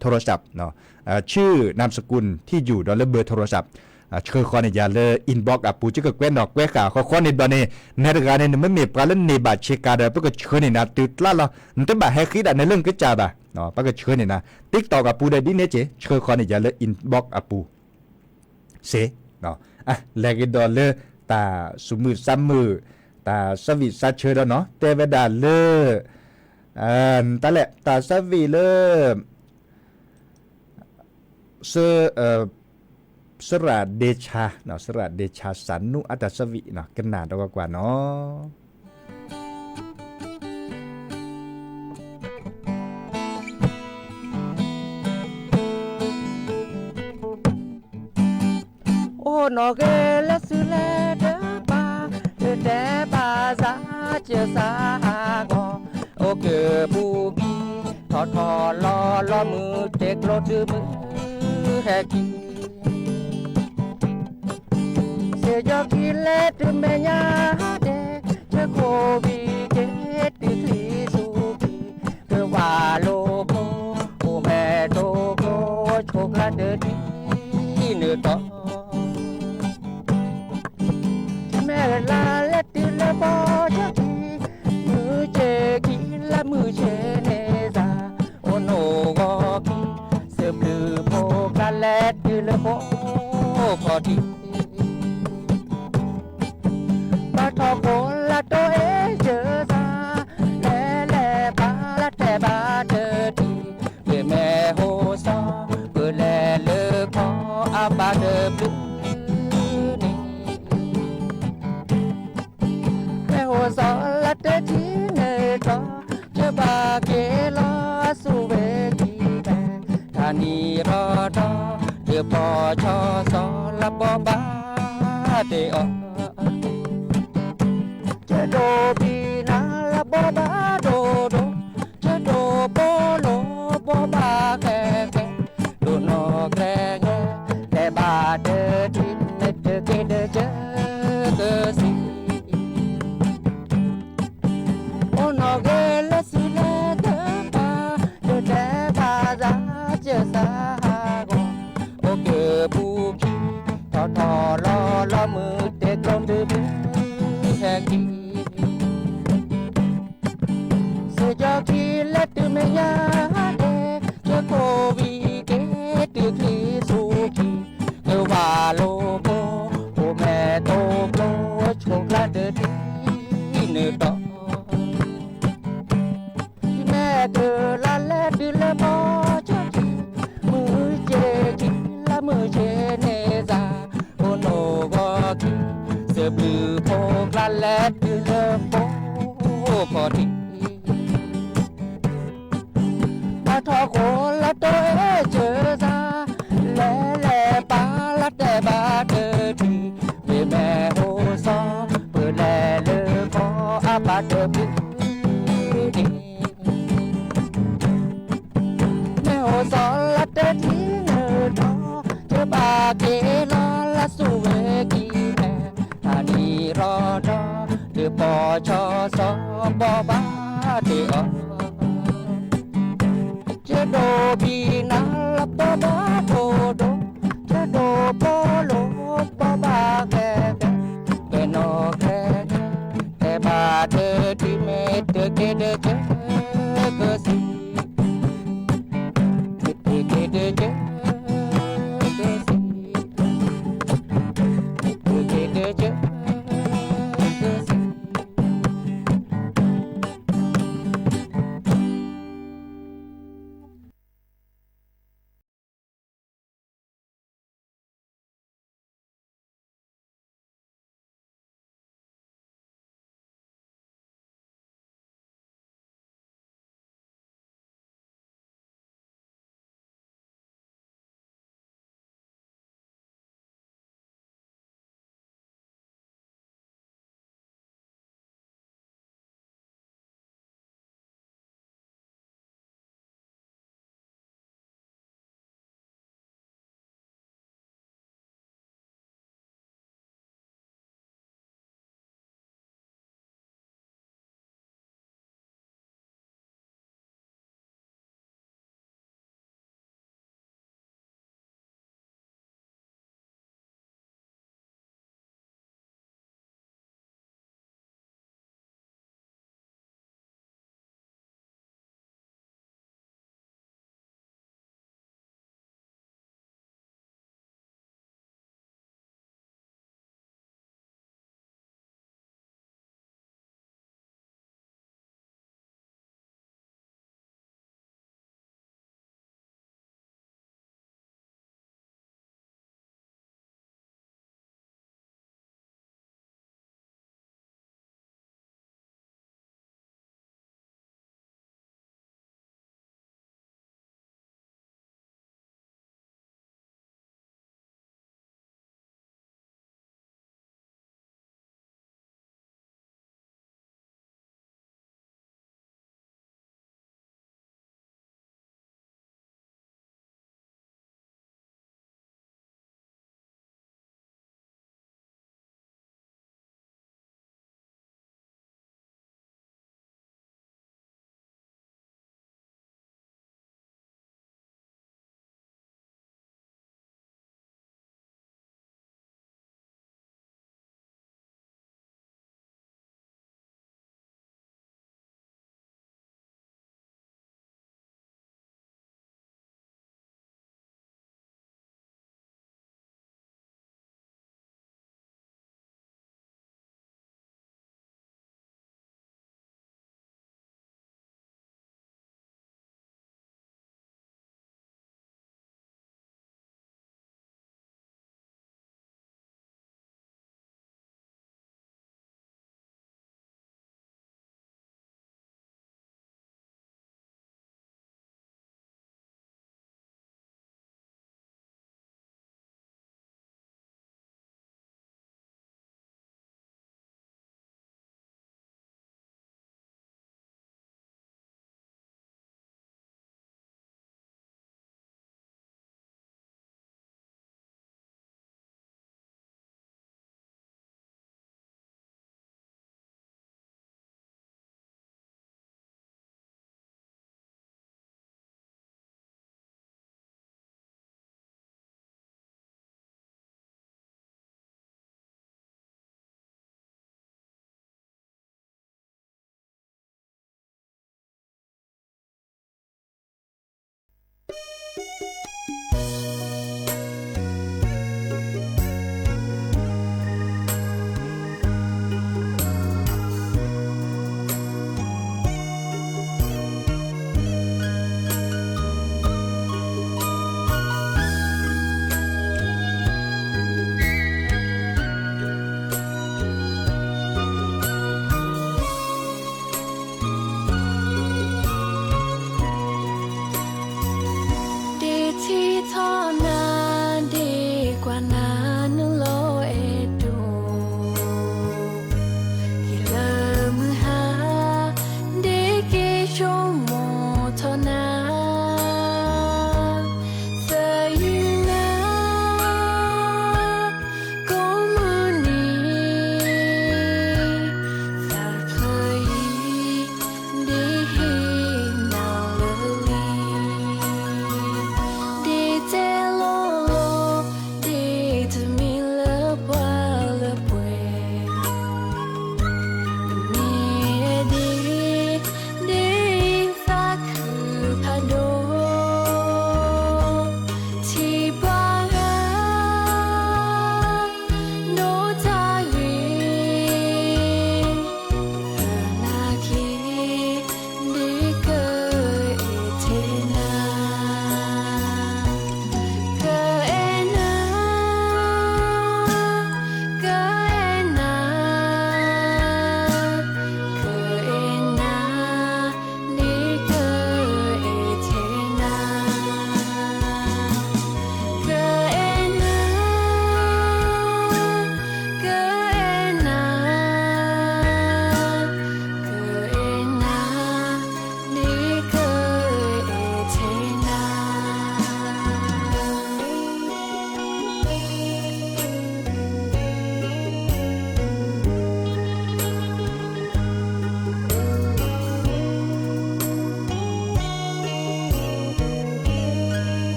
โทรศัพท์ ชื่อ นามสกุล ที่อยู่ ဒီးလၢ เบอร์โทรศัพท์ ဆှၢဃီန့ၢ်ယၤလၢ inbox အပူၤ ကကွဲးနီၣ်ကွဲးဃာ် ဃီဃီန့ၣ်ဘျီန့ၣ် နဲတဂၤန့ၣ် နမ့မ့ၢ်ပှၤလၢန့ၢ်ဘၣ်ဆ့ကၤဒီး ပကဆှၢန့ၢ်နၤတုၤကျါလီၤ နတဘၣ်ဟဲဃ့ဒၣ်နဲလၢနကစၢ်ဘၣ် ပကဆှၢန့ၢ်နၤ TikTok အပူၤဒီးဒ်န့ၣ်က့ၤ ဆှၢဃီန့ၢ်ယၤလၢ inbox အပူၤ စ့ လဲၤက့ၤဒီးလၢ တၢ်သူၣ်မုာ်သးမုာ် တၢ်ဆၢဝံၣ်စါဆၢဒီးနီၤ တဲဝဲဒၣ်လၢ တၢ်လဲၣ် တၢ်ဆၢဝံၣ်လၢ စရၣ်ဒ့ဆါ စရၣ်ဒ့ဆါ စၢ်နူအတၢ်ဆၢဝံၣ် ကနၣ်ဒီးကွၢ်ကွၢ်နီၤ အိၣ်နီၣ်ဂ့ၤလၢစုလဲၤတပၤ တတဲဘၣ်စၢ်ကၢစးဟးဂီၤ အိၣ်ကၢပူၤဘံ ထီၣ်ထီၣ်လီၤလီၤမုၢ်တ့ကျိတုၤမုၢ်ဟဲက့ၤ စ့ၢ်ကီးကံလဲၤတုၤမဲာ်ညါဒဲး ဆၢခိၣ်ဘံက့ၤတုၤချံဆူကံ ကဝၤလိာ်ဖိ အိၣ်မဲာ်တိကျိ ဆိကျါတဒံနုာ်တီ မဲာ်လါလဲၤတုၤလၢဘီဆၢခံ မုၢ်စ့ၢ်ခံလၢမုၢ်ဆ့ၣ်န့ၣ်စၢ် အိၣ်နိၣ်ဂီၤခံ စၢဖျုးဖိကျါလဲၤတုၤလၢဘီခီၣ်ထံး ဘၣ်ထီၣ်ကိးလၢတိၢ်အ့ၣ်စၢၤစၢ် လဲၤလဲၤဘၣ်လၢထဲဘၣ်တဒံ ပမ့ၢ်ဟိစီ ပလဲၤလၢခီအဘၣ်တဘျုးန့ၣ် မ့ၢ်ဟိစီလၢတထံၣ်န့ၣ်ဒီး ကဘၣ်က့ၤလီၤဆူဝ့ၢ်ခံမဲ တၢ်နံၤရီဒီး တပီၤဆီစီလၢဘီဘၣ်တ့အီၤ ကဒိးဘံနၤလၢဘီဘၣ်ဒိၣ်ဒိၣ် ကဒိးဘီလိာ်ဘီဘၣ်ဃဲ တုၤချံဆူခံ, ကဝၤလိာ်ဖိ, အိၣ်မဲာ်တိာ်ကျိ, ဆိကျါတထံၣ်နုာ်တီၢ်, မဲာ်တလါလဲၤတုၤလၢဘီကၠီခံ, မုၢ်ဆ့ၣ်ခံ, လါမုၢ်ဆ့ၣ်န့ၣ်စး, အိၣ်နိၣ်ဂီၤခံ, စၢၤဘျုးဖိကျါလဲၤတုၤလၢဖိခီၣ်ထံး ဘၣ်ထီၣ်ဃိလၢတိၢ်အဲၣ်စၢၤစၢ်, လဲၤလဲၤပာ်လၢတဲဘၣ်တထံၣ်, မ့ၢ်မဲာ်ဟိစီ, ပလဲၤလၢကီအဘၣ်တဘျုးဒံး မ့ၢ်ဟိစီလၢတထံၣ်နုာ်ဒီး, ကဘၣ်က့ၤလီၤလၢစူၣ်ဝဲကံၤမဲာ်, တၢ်နံၤရီဒီး, တပီၤဆီစီဘီဘၣ်တ့ၢ်အီၤ ကဒိၣ်ဘံနၤလၢပီဘၣ်ဒိၣ်ဒိၣ်, ကဒိၣ်ပီလိာ်ပီဘၣ်ဃဲးဃဲး, ကဲနီၣ်ဃဲးဃဲး, တဲဘၣ်တထံၣ်မ့ၢ်တက့ၤတက့ၤကစံး, တက့ၤတက့ၤကစံး, တက့ၤတက့ၤကစံး.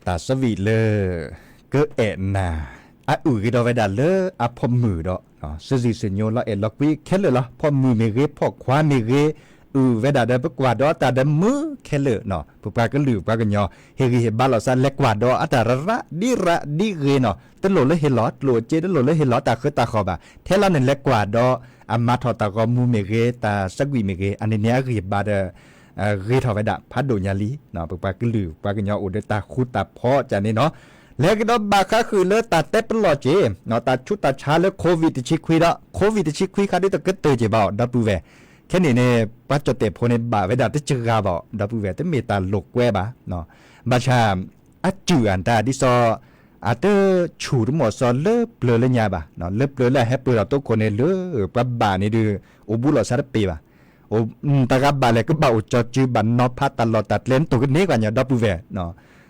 တၢ်သးဝံၣ်လၢ ကအဲၣ်နၤ အအုၣ်ဂ့ၤထီၣ်ဝဲဒၣ်လၢအဖီၣ်မုၢ်ဒီး စံးစံးညီညီလီၤအဲၣ်လီၤကွံခဲလၢာ်လီၤ. ဖီၣ်မုၢ်မ့ၢ်ဂ့ၤ ဖီၣ်ခွါမ့ၢ်ဂ့ၤ အုၣ်ဝဲဒၣ်ဒီးပကွၢ်ဒီးတၢ်ဒီးမုာ်ခဲလၢာ်နီၤ. ပပှၤကလုာ်ပှၤကညီ ဟ့ၣ်ဂံၢ်ဟ့ၣ်ဘါလိာ်သး လဲၤကွၢ်ဒီးအတၢ်ရၤရၤဒ်ရၤဒ်ဂ့ၤနီၤ. တလိၣ်လၢဟ့ၣ်လီၤ တလိၣ်အစ့ တလိၣ်လၢဟ့ၣ်လီၤတၢ်ဃၢတၢ်ဃီၤဘၣ်. ထဲလီၤန့ၣ်လဲၤကွၢ်ဒီး အမၤထီၣ်တၢ်ဂီၤမူမ့ၢ်ဂ့ၤ တၢ်သးဝံၣ်မ့ၢ်ဂ့ၤ အန့ၣ်န့ၣ်အဂံၢ်ဘါဒီး ဂ့ၤထီၣ်ဝဲဒၣ်ဖးဒိၣ်ညါလံ. ပပှၤကလုာ်ပှၤကညီအိၣ်ဒီးတၢ်ဃူတၢ်ဖိးကန့ၣ်နီၤ. လဲၤကဒီးဘၣ်ဃးဃုာ်လၢတၢ်တဲပလီၢ်က့ၤ တၢ်ဆူးတၢ်ဆါလၢ COVID တဆံခွံဒီး COVID တဆံခွံခါဒ်တကတၢၢ်က့ၤဘၣ်အီၤ ဒီပုၢ်ဝဲၢ်. ခဲန့ၣ်န့ၣ် ပှၤကၠီၣ်တဲၣ်ဖိန့ၣ်ဘၣ်ဝဲဒၣ်တစှၤဂၤဘၣ်အီၤ ဒီပုၢ်ဝဲၢ် တမ့ၢ်တၢ်လိာ်ကွဲဘၣ်. ဘၣ်ဆၣ် အစုၣ်အတၢ်ဒ်သိး အတဆူၣ်တမီၢ်စီလၢပျၢၤလၢညါဘၣ်. လၢပျၢၤလၢအဟဲပၢၢ်ထီၣ်တိခိၣ်န့ၣ် လၢပှၤဘၣ်န့ၣ်ဒုး အိၣ်ဘူးလိာ်သးတပ့ၤဘၣ်. တဂၤဘၣ်လဲၣ်ကဘၣ်အိၣ်ကၠီစုဘၣ်နီၤဖးတၢ်လီၢ်တၢ်ကျဲ နတိၢ်ကန့ၢ်ကွၢ်ညီ ဒီပုၢ်ဝဲၢ်.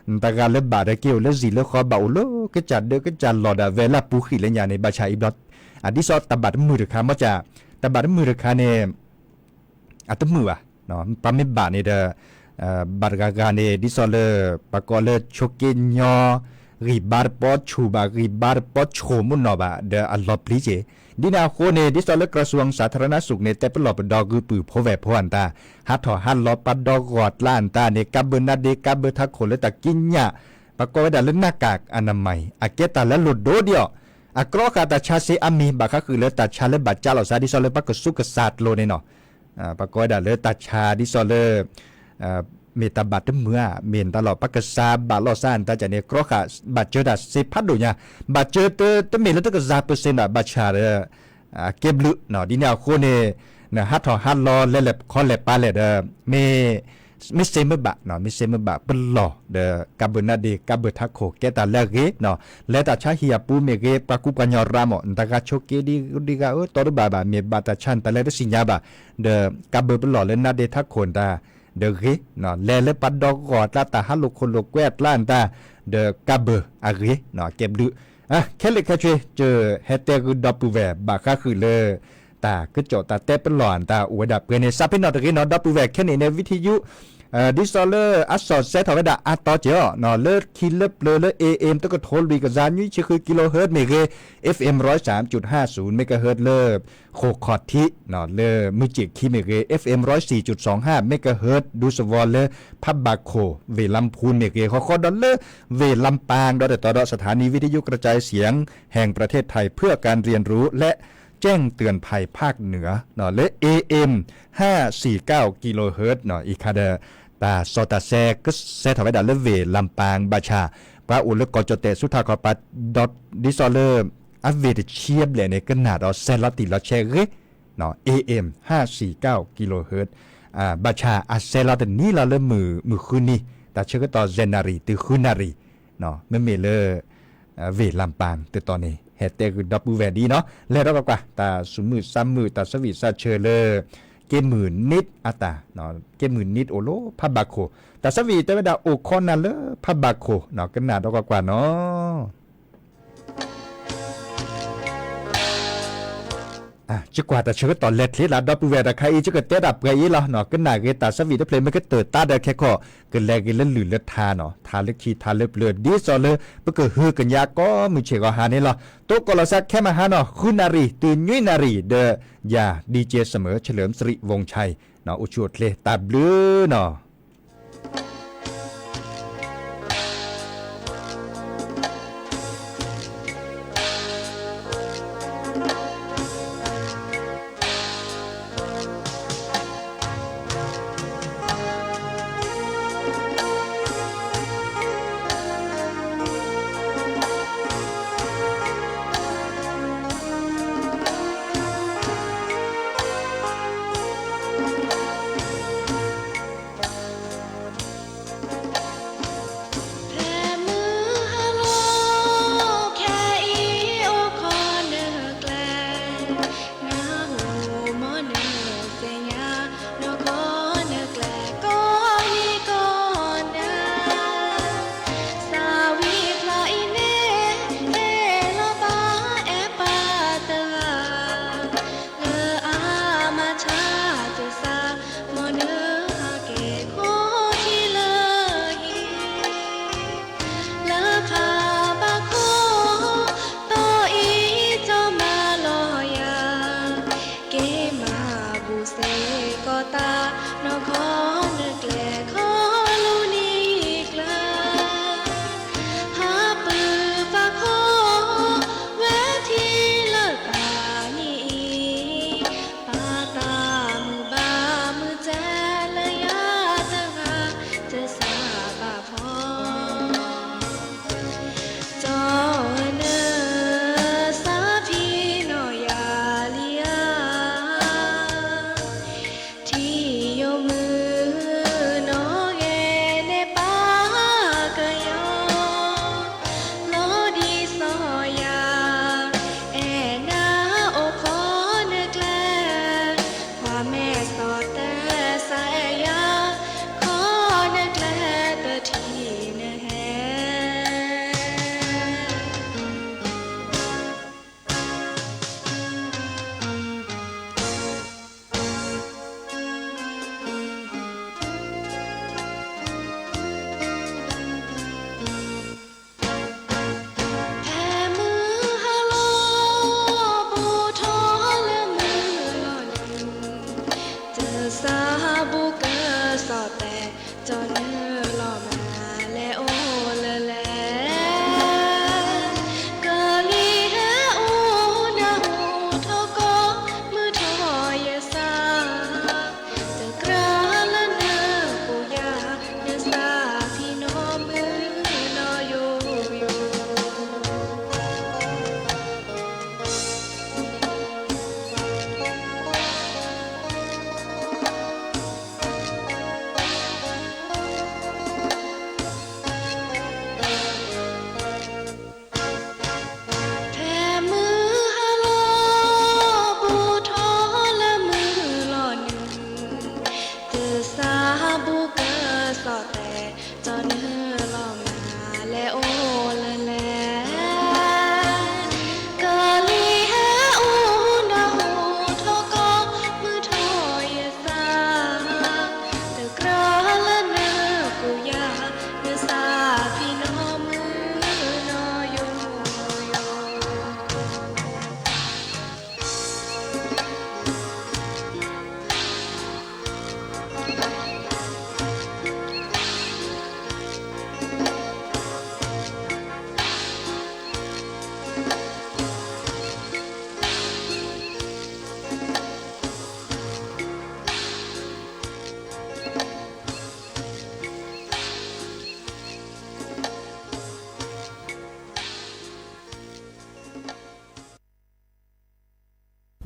တဂၤလၢဘၣ်ဒီးက့ၤအိၣ်လၢဇံၣ်လၢဃီ ဘၣ်အိၣ်လၢကစၢ်ဒၢကစၢ်လီၢ်ဒၣ်ဝဲလၢအပူၤဃံးလၢညါန့ၣ် ဘၣ်ဆၣ်အံၤဘျီ အဒ်သိးတၢ်ဘၣ်တမုာ်တခါ မ့ၢ်က တၢ်ဘၣ်တမုာ်တခါန့ၣ် အတမုာ်ဘၣ်. ပှၤမ့ၢ်ဘၣ်န့ၣ်ဒီး ဘၣ်တဂၤဂၤန့ၣ် ဒ်သိးလၢ ပှၤကိးလၢဆိးက့ညီ ဂံၢ်ဘါတပီဆူၣ်ဘၣ် ဂံၢ်ဘါတပီဆိၣ်မုၢ်နီၢ်ဘၣ် ဒီးအလီၤပျံၤက့ၤ. ဒ်န့ၣ်အဃိန့ၣ် ဒ်သိးလၢ กระทรวงสาธารณสุข န့ၣ် တဲပလီၢ်ပဒီးဂုာ်ပုၢ်ဖိဝဲၢ်ဖိအတၢ် ဟးထီၣ်ဟးလီၤပှၤဒီဂီၢ်ကျါအတၢ်န့ၣ် ကးဘၢနါဒ့ ကးဘၢထးခိၣ်လၢတၢ်ကံးညာ် ပှၤကိးဝဲဒၣ်လၢ หน้ากากอนามัย အကဲတၢ်လၢအလိၣ်ဒိဒ်အီၤ အကြီဃာ်တၢ်ဆါစ့အါမံၤ ဘၣ်ဃးဃုာ်လၢတၢ်ဆါလၢဘၣ်ကၠါလိာ်သး ဒ်သိးလၢပှၤကစူးကစၢ်ကျိၤန့ၣ်နီၤ. ပှၤကိးဝဲဒၣ်လၢတၢ်ဆါဒ်သိးလၢ မ့ၢ်တၢ်ဘၣ်တမုာ်ဧါ မ့ၢ်တၢ်လီၤ ပှၤကစၢ်ဘၣ်လိာ်သးအတၢ်ကန့ၣ် ကြီဃာ်ဘၣ်စၢၤတၢ်စ့ဖးဒိၣ်ညါ, ဘၣ်စၢၤတ တမ့ၢ်လၢတကစၢ်ပၢၢ်စ့ၣ် ဘၣ်ဆၣ်ဒီး ကဲဘျုး ဒ်န့ၣ်အဃိန့ၣ် နဟးထီၣ်ဟးလီၤလဲၤလဲၤခီလဲၤပာ်လဲၣ်ဒီး မ့ၢ် မ့ၢ်စ့မ့ၢ်ဘၣ် မ့ၢ်စ့မ့ၢ်ဘၣ်ပလီၢ်ဒီး ကးဘၢနါဒ့ ကးဘၢထးခိၣ် ကဲတၢ်လၢအဂ့ၤ, လဲၤတၢ်ဆါဟံၣ်အပူၤမ့ၢ်ဂ့ၤ ပှၤကူပှၤကညီရၤမး နတဂၤဆိးက့ဒ်ဂၤဧၢ တီဒိၣ်ဘၣ်ဘၣ် မ့ၢ်ဘၣ်တၢ်ဆါနတၢ်လဲၤတသ့ၣ်ညါဘၣ်, ဒီးကးဘၢပလီၢ်လၢနါဒ့ထးခိၣ်နတၢ် ဒီးဂ့ၤ, လဲၤလၢပှၤဒီဂီၢ်အကျါ တၢ်ဟးလိာ်ခိၣ်လိာ်ကွဲအကျါနတၢ် ဒီးကးဘၢအဂ့ၤ, ကဲဘျုး ခဲလၢာ်ခဲဆ့ ကဟဲတဲဂုာ်ဒီပုၢ်ဝဲၢ် ဘၣ်ဃးဃုာ်လၢ တၢ်ကစီၣ်တၢ်တဲပလီၢ်အတၢ်အိၣ်ဝဲဒၣ်ပှဲၤန့ၣ် စးဖ့နီၣ်တဂ့ၤနီၤ ဒီပုၢ်ဝဲၢ် ခဲန့ၣ်န့ၣ် ဝံထယု ဒ်သိးလၢအစီၣ်စဲထီၣ်ဝဲဒၣ်အါတီၤက့ၤအီၤ လၢခံလၢပျၢၤလၢ AM တကထိလွံၢ်ကယၤနွံဆံဃု kilohertz မ့ၢ်ဂ့ၤ FM ร้อยสามจุดห้าศูนย์ megahertz လၢ ဃိာ်ခီၣ်ထံး လၢမုၢ်စ့ၣ်ခံမ့ၢ်ဂ့ၤ FM ร้อยสี่จุดสองห้า megahertz ဒူသဝီလၢ ဖးဘးခိၣ် ဝ့ၢ်လါဖူမ့ၢ်ဂ့ၤ ဃီဃီဒီးလၢ ဝ့ၢ်လါပၢင် ဒီးတတီၤဒီး สถานีวิทยุกระจายเสียงแห่งประเทศไทย เพื่อการเรียนรู้และแจ้งเตือนภัยภาคเหนือ လၢ AM ห้าสี่เก้า kilohertz အံၤခါဒီး တၢ်စီၣ်တၢ်ဆဲ ကဆဲထီၣ်ဝဲဒၣ်လၢဝ့ၢ်လါပၢင် ဘၣ်ဆၣ် ပှၤအိၣ်လၢကီၢ်ကၠီၣ်တဲၣ်ဆူထးခီပၤ ဒီးဒ်သိးလၢ အဝ့ၢ်တဆံဘျဲၣ်န့ၣ် ကနၣ်ဒီးစဲလီၤတံၢ်လီၤဆဲးဂ့ၤ AM ห้าสี่เก้า kilohertz ဘၣ်ဆၣ်အစဲလီၤတနံၤလီၤလၢမုၢ်ဃုနံၤ တၢ်ဆၢကတီၢ် ယဲၢ်နၣ်ရံၣ် တုၤဃုနၣ်ရံၣ် မ့မ့ၢ်လၢ ဝ့ၢ်လါပၢင်တတီၤန့ၣ် ဟဲတဲဂုာ်ဒီပုၢ်ဝဲၢ်ဒ်နီၤ လဲၤဒီးကွၢ်ကွၢ် တၢ်သူၣ်မုာ်သးမုာ် တၢ်ဆၢဝံၣ်သးဆၢလၢ က့မုၢ်နံးအတၢ် က့မုၢ်နံးအိၣ်လၢဖးဘးခိၣ် တၢ်ဆၢဝံၣ်တဲဝဲဒၣ် အိၣ်ခိးနၤလၢဖးဘးခိၣ် ကနၣ်ဒီးကွၢ်ကွၢ်နီၤ ယကွၢ်တၢ်ဆၢကတီၢ်လဲၤချ့လၢ ဒီပုၢ်ဝဲၢ်တခါအံၤ ယကတဲတၢ်ပှဲၤအံၤလီၤ. ကနၣ်ဂ့ၤတၢ်ဆၢဝံၣ်တဖျၢၣ် မ့ၢ်ကတၢၢ်တၢ်ဒီးခဲခီၣ် ကလဲၤဂ့ၤလၢလုၢ်လၢထါနီၤ ထါလၢခံထါလၢပျၢၤ ဒ်သိးလၢ ပကဟုကညးကိးမုၢ်ဆ့ၣ်ဂီၤဟါန့ၣ်လီၤ. တိကိးလီၤသးခဲမဟါနီၤ ဃုနၣ်ရံၣ် တုၤနွံနၣ်ရံၣ် ဒီးယၤ DJ เสมอ เฉลิมสิริวงศ์ชัย အိၣ်ဆူၣ်အိၣ်ချ့ တၢ်ဘျုးနီၤ.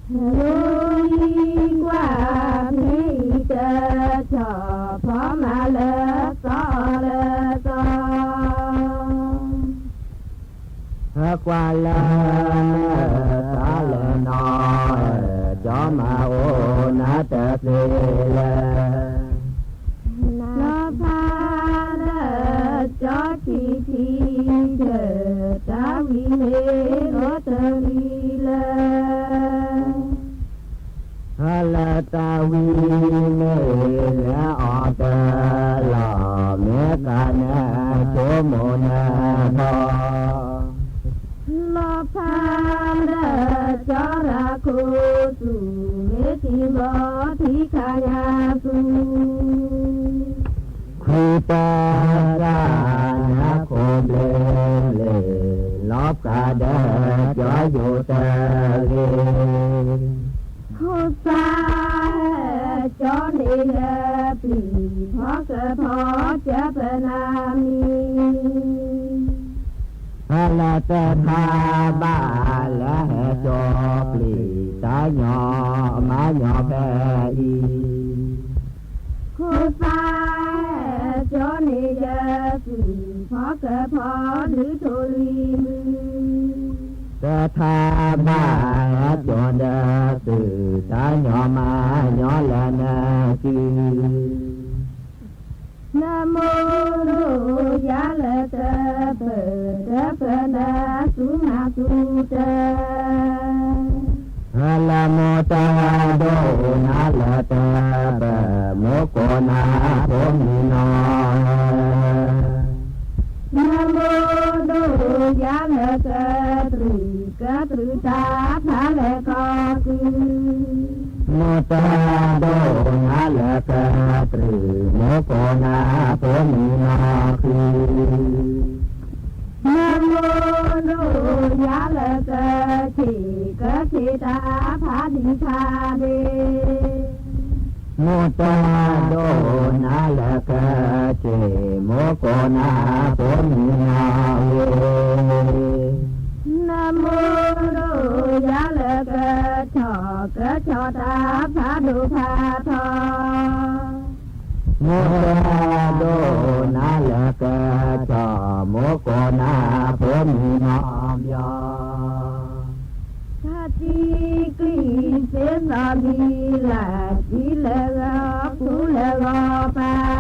ယိၤလံၤကွၢ်ဖဲအံၤတထီၣ် ဖီမၤလၢသီလၢသီ ဟဲကွၢ်လၢနသးလၢနီၤ, ကၠီမၤအိၣ်နၤတသ့လၢၤ, လီၤဖးလၢကၠီထံထံတၢၢ်, တၢ်ဝံၤမ့ၢ်လီၤတလံၤလၢ ဟဲလၢတၢ်ဝံၤမ့ၢ်လၢအီၤတလီၢ်, မ့ၢ်ကနၢဆိမိၣ်နၢၤထီၣ်, လီၤဖးလၢကၠီရၤခိၣ်သူၣ်, မ့ၢ်ထံဘီထံခါညါသူၣ် ခွံတၢ်တၢ်နၢ်ခိၣ်ဘျ့ဘျ့, လီၤဖးဒီးကၠီယိၤတဂ့ၤ, ခိၣ်သၣ်ဟဲကၠီန့ၣ်ယပျံၤ, ဖီကဖီကၢပနၢ်မံၤ ဟဲလၢတခါဘၣ်လၢဟဲကၠီပျံၤ, တၢ်ညီမၤညီဖဲအံၤ, ခိၣ်သၣ်ဟဲကၠီန့ၣ်ယသွံၣ်, ဖီကဖီဒုးထိၣ်လံၤမုၢ် တထါဘၣ်ဟဲကၠီဒီးသုး, တၢ်ညီမၤညီလၢနစု နမိၢ်ဒိၣ်ယၤလၢတပၢၢ်, တပၢၢ်နၤသူမၤသူတၢၢ်, လၢမိၢ်တၢ်ဒိၣ်နၤလၢတပၢၢ်, မိၢ်ကိးနၤဖိမုၣ်နီၤ နမိၢ်ဒိၣ်ယၤလၢကတြူၢ်, ကတြူၢ်တၢ်ဖးလဲၢ်ကီၢ်ကုၢ်, မိၢ်တၢ်ဒိၣ်နၤလၢကတြူၢ်, မိၢ်ကိးနၤဖိမုၣ်နီၢ်ခုၣ်, နမိၢ်ဒိၣ်ယၤလၢကဆံး, ကဆံးတၢ်ဖးဒံးဖးဒ့ မိၢ်တၢ်ဒိၣ်နၤလၢကဆံး, မိၢ်ကိးနၤဖိမုၣ်နီၢ်ဂ့ၤ, နမိၢ်ဒိၣ်ယၤလၢကထီၣ်, ကထီၣ်တၢ်ဖးဒိၣ်ဖးထီ မိၢ်တၢ်ဒိၣ်နၤလၢကထီၣ်, မိၢ်ကိးနၤဖိမုၣ်နီၢ်ဘျီ တၢ်သံကွံာ်စ့သီၣ်ဘံလၢ်, ထံလၢဂီၤခူလၢဂီၤပၤ,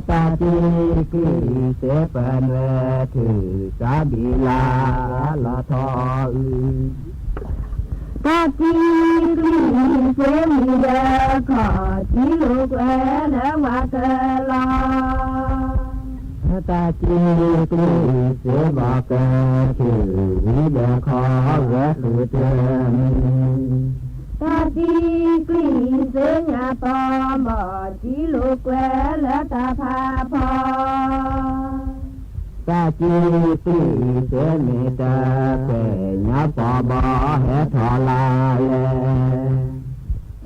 တၢ်သံကွံာ်စ့ပနွဲၢ်ထူၣ်, တၢ်ဘံလၢ်လီၤထီၣ်အု, တၢ်သံကွံာ်စ့မံၤဒီးခီၣ်, ထံလိာ်ကွဲလၢဝၤကလီၤ တၢ်သံကွံာ်စ့ဘီကထူၣ်, ဝံၤဒီးခီဂဲၤဃုာ်တမံၤ, တၢ်သံကွံာ်စ့ညါပီမီၢ်, ထံလိာ်ကွဲလၢတၢ်ဖးဖီ တၢ်သံကွံာ်စ့မ့ၢ်တကဲ, ညါပီဘီဟဲထီၣ်လၢ်လဲၣ်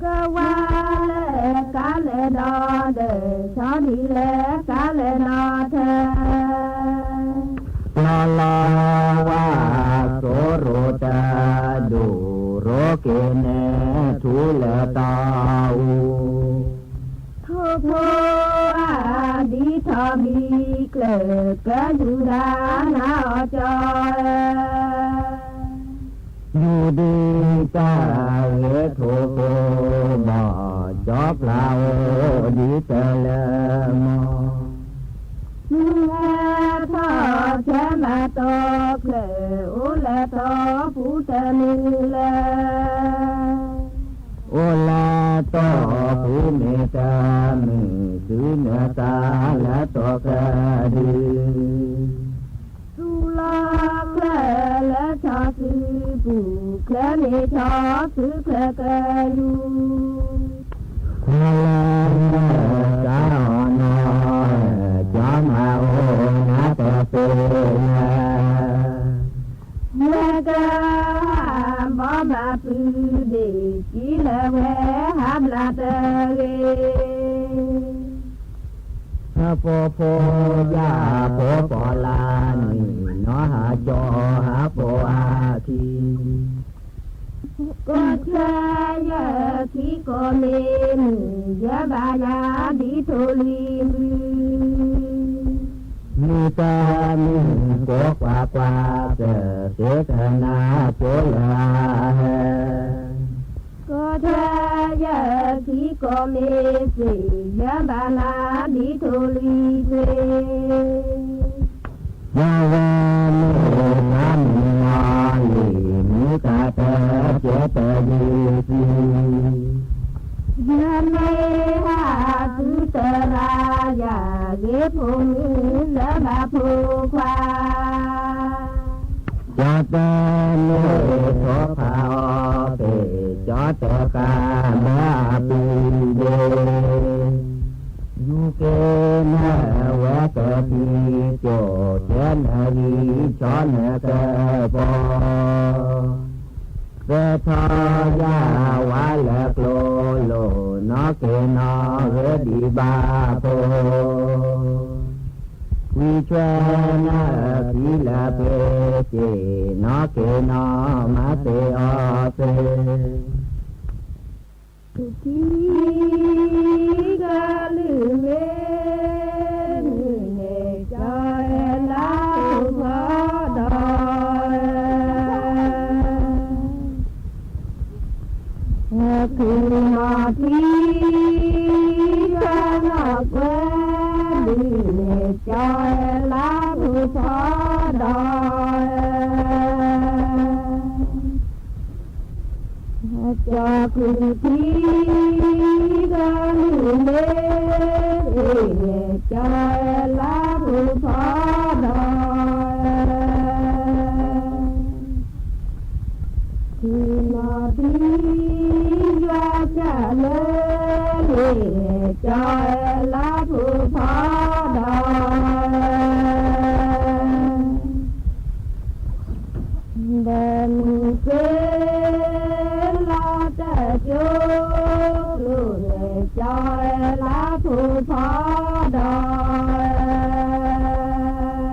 ကဝါလဲၣ်ကါလဲၣ်ဒီးဒၢး, ဆီဒံးလဲၣ်ကါလဲၣ်နီၣ်ထၢၣ်, လီၤလီၤဝါစိရိၤတၢ်ဒိၣ်, ရိက့ၤနဲၣ်ထူလၢတၢ်အူ, ထိၣ်ဖိအါဒံးထီၣ်ဘံကျၢၢ်, ကဲယူၢ်ဒၤနၤအီၤကၠီဧၢ ယူၢ်ဒံးတၢ်ဂ့ၤထိၣ်ဖိဘီၣ်, ကၠီပျၢ်အိၣ်ဒံးတလၢမီၢ်, မုၢ်ဟဲထီၣ်ဆဲးမၤတီၢ်ချၢၣ်, အိၣ်လၢတီၢ်ပူၤတမုာ်လၢၤ အိၣ်လၢတီၢ်ပူၤမ့ၢ်တမုာ်, သုနၢၤသးလၢတီၢ်ကဒု, သူၣ်လီၤချၢၣ်လၢထီၣ်စုပူၤ, ချၢန့ၣ်ထီၣ်စုချၢၣ်ကယူၢ်, လၢနၢၤသးအီၤနီၤ, ကၠီမၤအိၣ်နၤတသ့လၢၤ ဝဲကဟးဘီမၤပုၢ်ဒ့ၣ်, ကံလၢဝဲဟးဘျါတဂ့ၤ, ဟးဖိဖိယၢ်ဖိပီၣ်လၢနံၤ, နီၢ်ဟးကၠီဟးဖိအခံ ကီၢ်ဆၢယခံကိးမ့ၢ်မုၢ် ယဘၣ်နၤဒ်ထိၣ်လွံၢ်လွံၢ်, မ့ၢ်တၢ်မုၢ်ကိးကွၢ်ကွၢ် ကက့ၤကနၣ်ကၠိလၢအဟဲ, ကီၢ်ဆၢယခံကိးမ့ၢ်စ့ၢ် ယဘၣ်နၤဒ်ထိၣ်လွံၢ်လွံၢ် ယဝဲမ့ၢ်တၢ်မုၢ်လီၤလံၤ မ့ၢ်တၢ်တကဲတဒုသံ, ယမ့ၢ်ဟးသုသရၣ်ယၤ ဂ့ၤဖိမုၣ်လၢဘၣ်ဖိခွါ, ကၠီတမ့ၢ်ထိၣ်ဖးအီၤဖဲ ကၠီတကးဘၢအပူၤဒ့ ယူၤက့ၤနဝဲကသံၣ်ကၠိၣ် ကဲနဂံၢ်ဆီနကပီၤ, သဲထီၣ်ယၤဝါလၢကျိလိၤ နီၢ်က့ၤနီၢ်ဂ့ၤဒံးဘၣ်ဖိ, ကွံဆွဲနဖံလၢပှ့ၤစ့ၢ် နီၢ်က့ၤနီၢ်မၤသ့အီၤသ့ ထံကလုၢ်မ့ၢ်မုၢ်န့ၣ် ကၠီလါဖိဖီဒီး ခုၣ်နီၢ်ထံ ကၠီနီၢ်ကွဲဒ်န့ၣ် ကၠီလါဖိဖီဒီး ကၠီကုၢ်ထံ ကလုၢ်မ့ၢ် ကၠီလါဖိဖီဒီး ခုၣ်နီၢ်ထံ ယွၤကၢ်လၢန့ၣ် ကၠီလါဖိဖီဒီး ဒီးမုၢ်က့ၤလီၤတၢ်ကၠိကျိန့ၣ် ကၠီလါဖိဖီဒီး ကၠီကလုၢ်လီၤတၢ်ကၠိကျိန့ၣ် ကၠီလါဖိဖီဒီး ကတြူၢ်လါခံမ့ၢ်ကတြူၢ်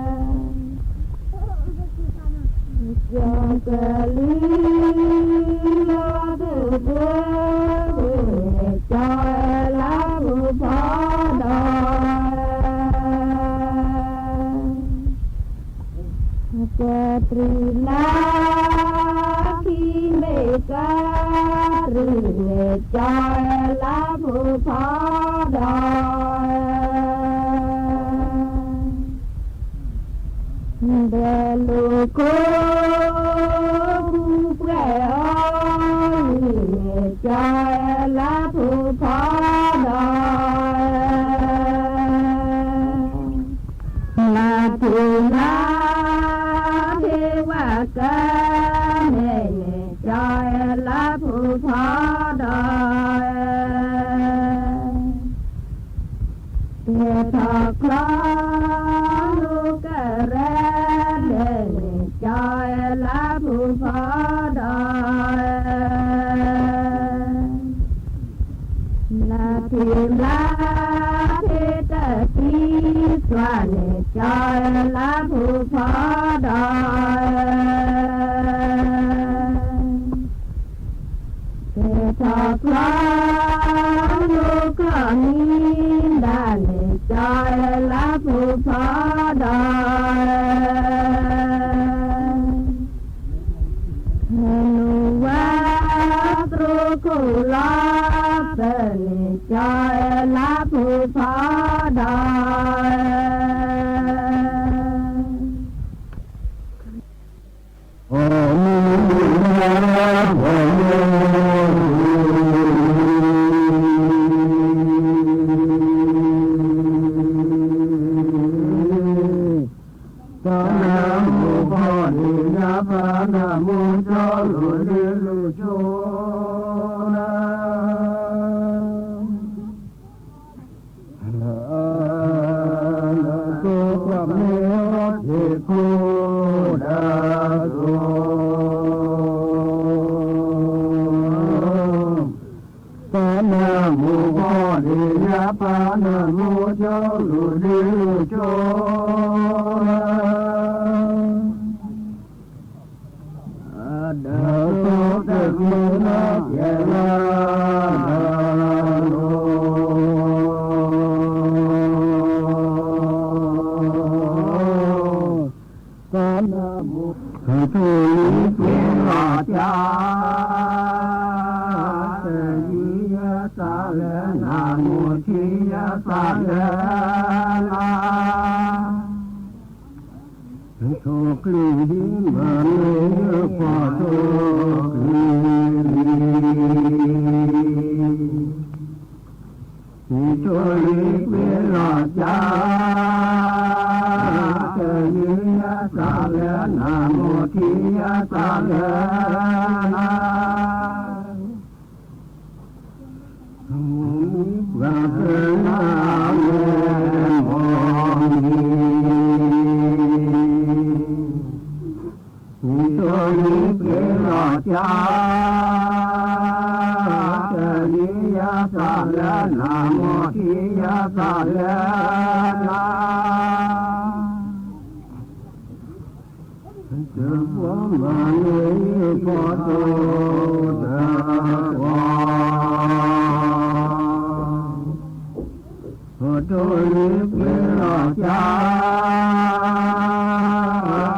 န့ၣ် ကၠီလါဖိဖီဒီး ဒီးလိာ်ခိၣ်ပူၤပှဲၤအီၤန့ၣ် ကၠီလါဖိဖီဒီး လါထူၣ်လါထ့ဝဲကမဲာ်န့ၣ် ကၠီလါဖိဖီဒီး ကဲထီၣ်ချီလိာ်ကရဲဒဲးန့ၣ် ကၠီလါဖိဖီဒီး လါထူၣ်လါထ့တၢ်သံသွါန့ၣ် ကၠီလါဖိဖီဒီး ကဲထီၣ်ချီလိာ်ကီၢ်မံဒၣ်န့ၣ် ကၠီလါဖိဖီဒီး မနုၤဝဲသရိာ်ခိၣ်လီၤပၢၢ်န့ၣ် ကၠီလါဖိဖီဒီး အိၣ်မူလၢအဂီၢ် သးနၢမူဖီဒ့ၣ်ညါ သးနၢမူကၠီလိၤလ့လိၤဆိနၤ လၢသိခွါမ့ၢ်အီၤထံးခိၣ်ဒၣ်သိး သးနၢမူဖီဒ့ၣ်ညါ သးနၢမူကၠီလိၤလ့လိၤဆိနၤ ဒီးသိတမံၤ ထိၣ်လံၤပှ့ၤလီၤကၠါ, တယုၢ်ယသးလၢနၤ မိၢ်ထံယသးလၢနၤ, ထိၣ်ကလုၢ်ဟံးမၤမ့ၢ်ယုၢ်ဖီၣ်ထိၣ်ကလုၢ်လံၤ ထိၣ်လံၤပှ့ၤလီၤကၠါ, တယုၢ်ယသးလၢနၤ မိၢ်ထံယသးလၢနၤ, မိၢ်မံပှၤသၢနၤမ့ၢ်မိၢ်မံ ထိၣ်လံၤပှ့ၤလီၤကၠါ, တယုၢ်ယသးလၢနၤ မိၢ်ထံယသးလၢနၤ, တဘျီမၤန့ၢ်ယုၢ်ဖီၣ်ထိၣ်တဘျီ ထိၣ်လံၤပှ့ၤလီၤကၠါ, တ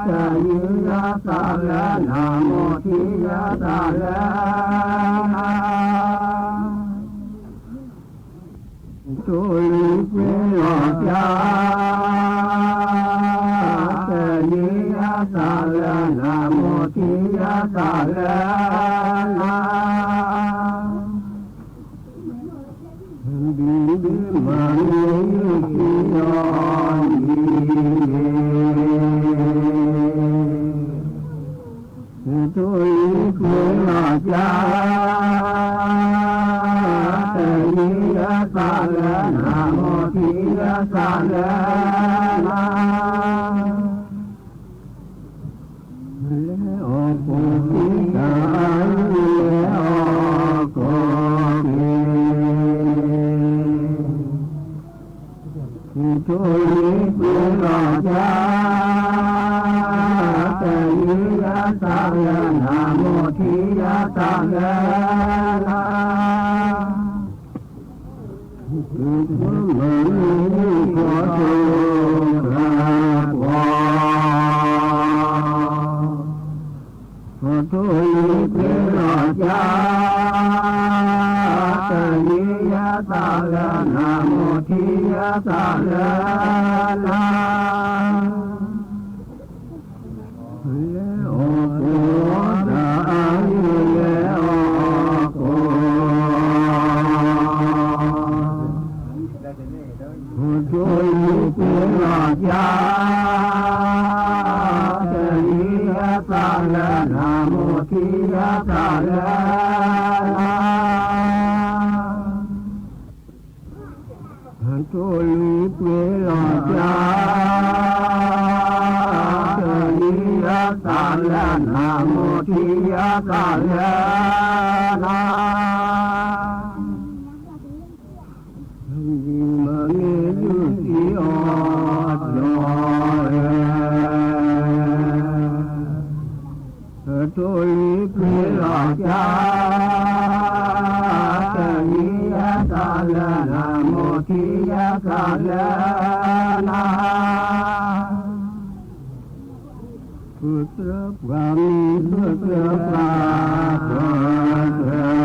ယုၢ်ယသးလၢနၤ မိၢ်ထံယသးလၢနၤ, ထိၣ်လံၤပှ့ၤလီၤကၠါ, တယုၢ်ယသးလၢနၤ မိၢ်ထံယသးလၢနၤ ဘံဘံမၤန့ၢ်ယုၢ်ခံအီၤအံၤန့ၣ်, ထိၣ်လံၤပှ့ၤလီၤကၠါ, တယုၢ်ယသးလၢနၤ မိၢ်ထံယသးလၢနၤ လဲၤအီၣ်ကိၣ်က့ၤတၢ်အါယုၢ် လဲၤအီၣ်ကိၣ်က့ၤ, ထိၣ်လံၤပှ့ၤလီၤကၠါ, တယုၢ်ယသးလၢနၤ မိၢ်ထံယသးလၢနၤ မၤန့ၢ်ယုၢ်ဖီၣ်ထိၣ်တဘျီ, ထိၣ်လံၤပှ့ၤလီၤကၠါ, တယုၢ်ယသးလၢနၤ မိၢ်ထံယသးလၢနၤ လဲၤအီၣ်ကိၣ်တၢ်အါယုၢ် လဲၤအီၣ်ကိၣ်, ထိၣ်လံၤပှ့ၤလီၤကၠါ, တယုၢ်ယသးလၢနၤ မိၢ်ထံယသးလၢနၤ ထိၣ်လံၤပှ့ၤလီၤကၠါ, တယုၢ်ယသးလၢနၤ မိၢ်ထံယသးလၢနၤ မၤန့ၢ်ယုၢ်ခံအီၤတဘျီ, ထိၣ်လံၤပှ့ၤလီၤကၠါ, တယုၢ်ယသးလၢနၤ မိၢ်ထံယသးလၢနၤ ပသရၢပှၤမံၤ ပသရၢပှၤပသရၢ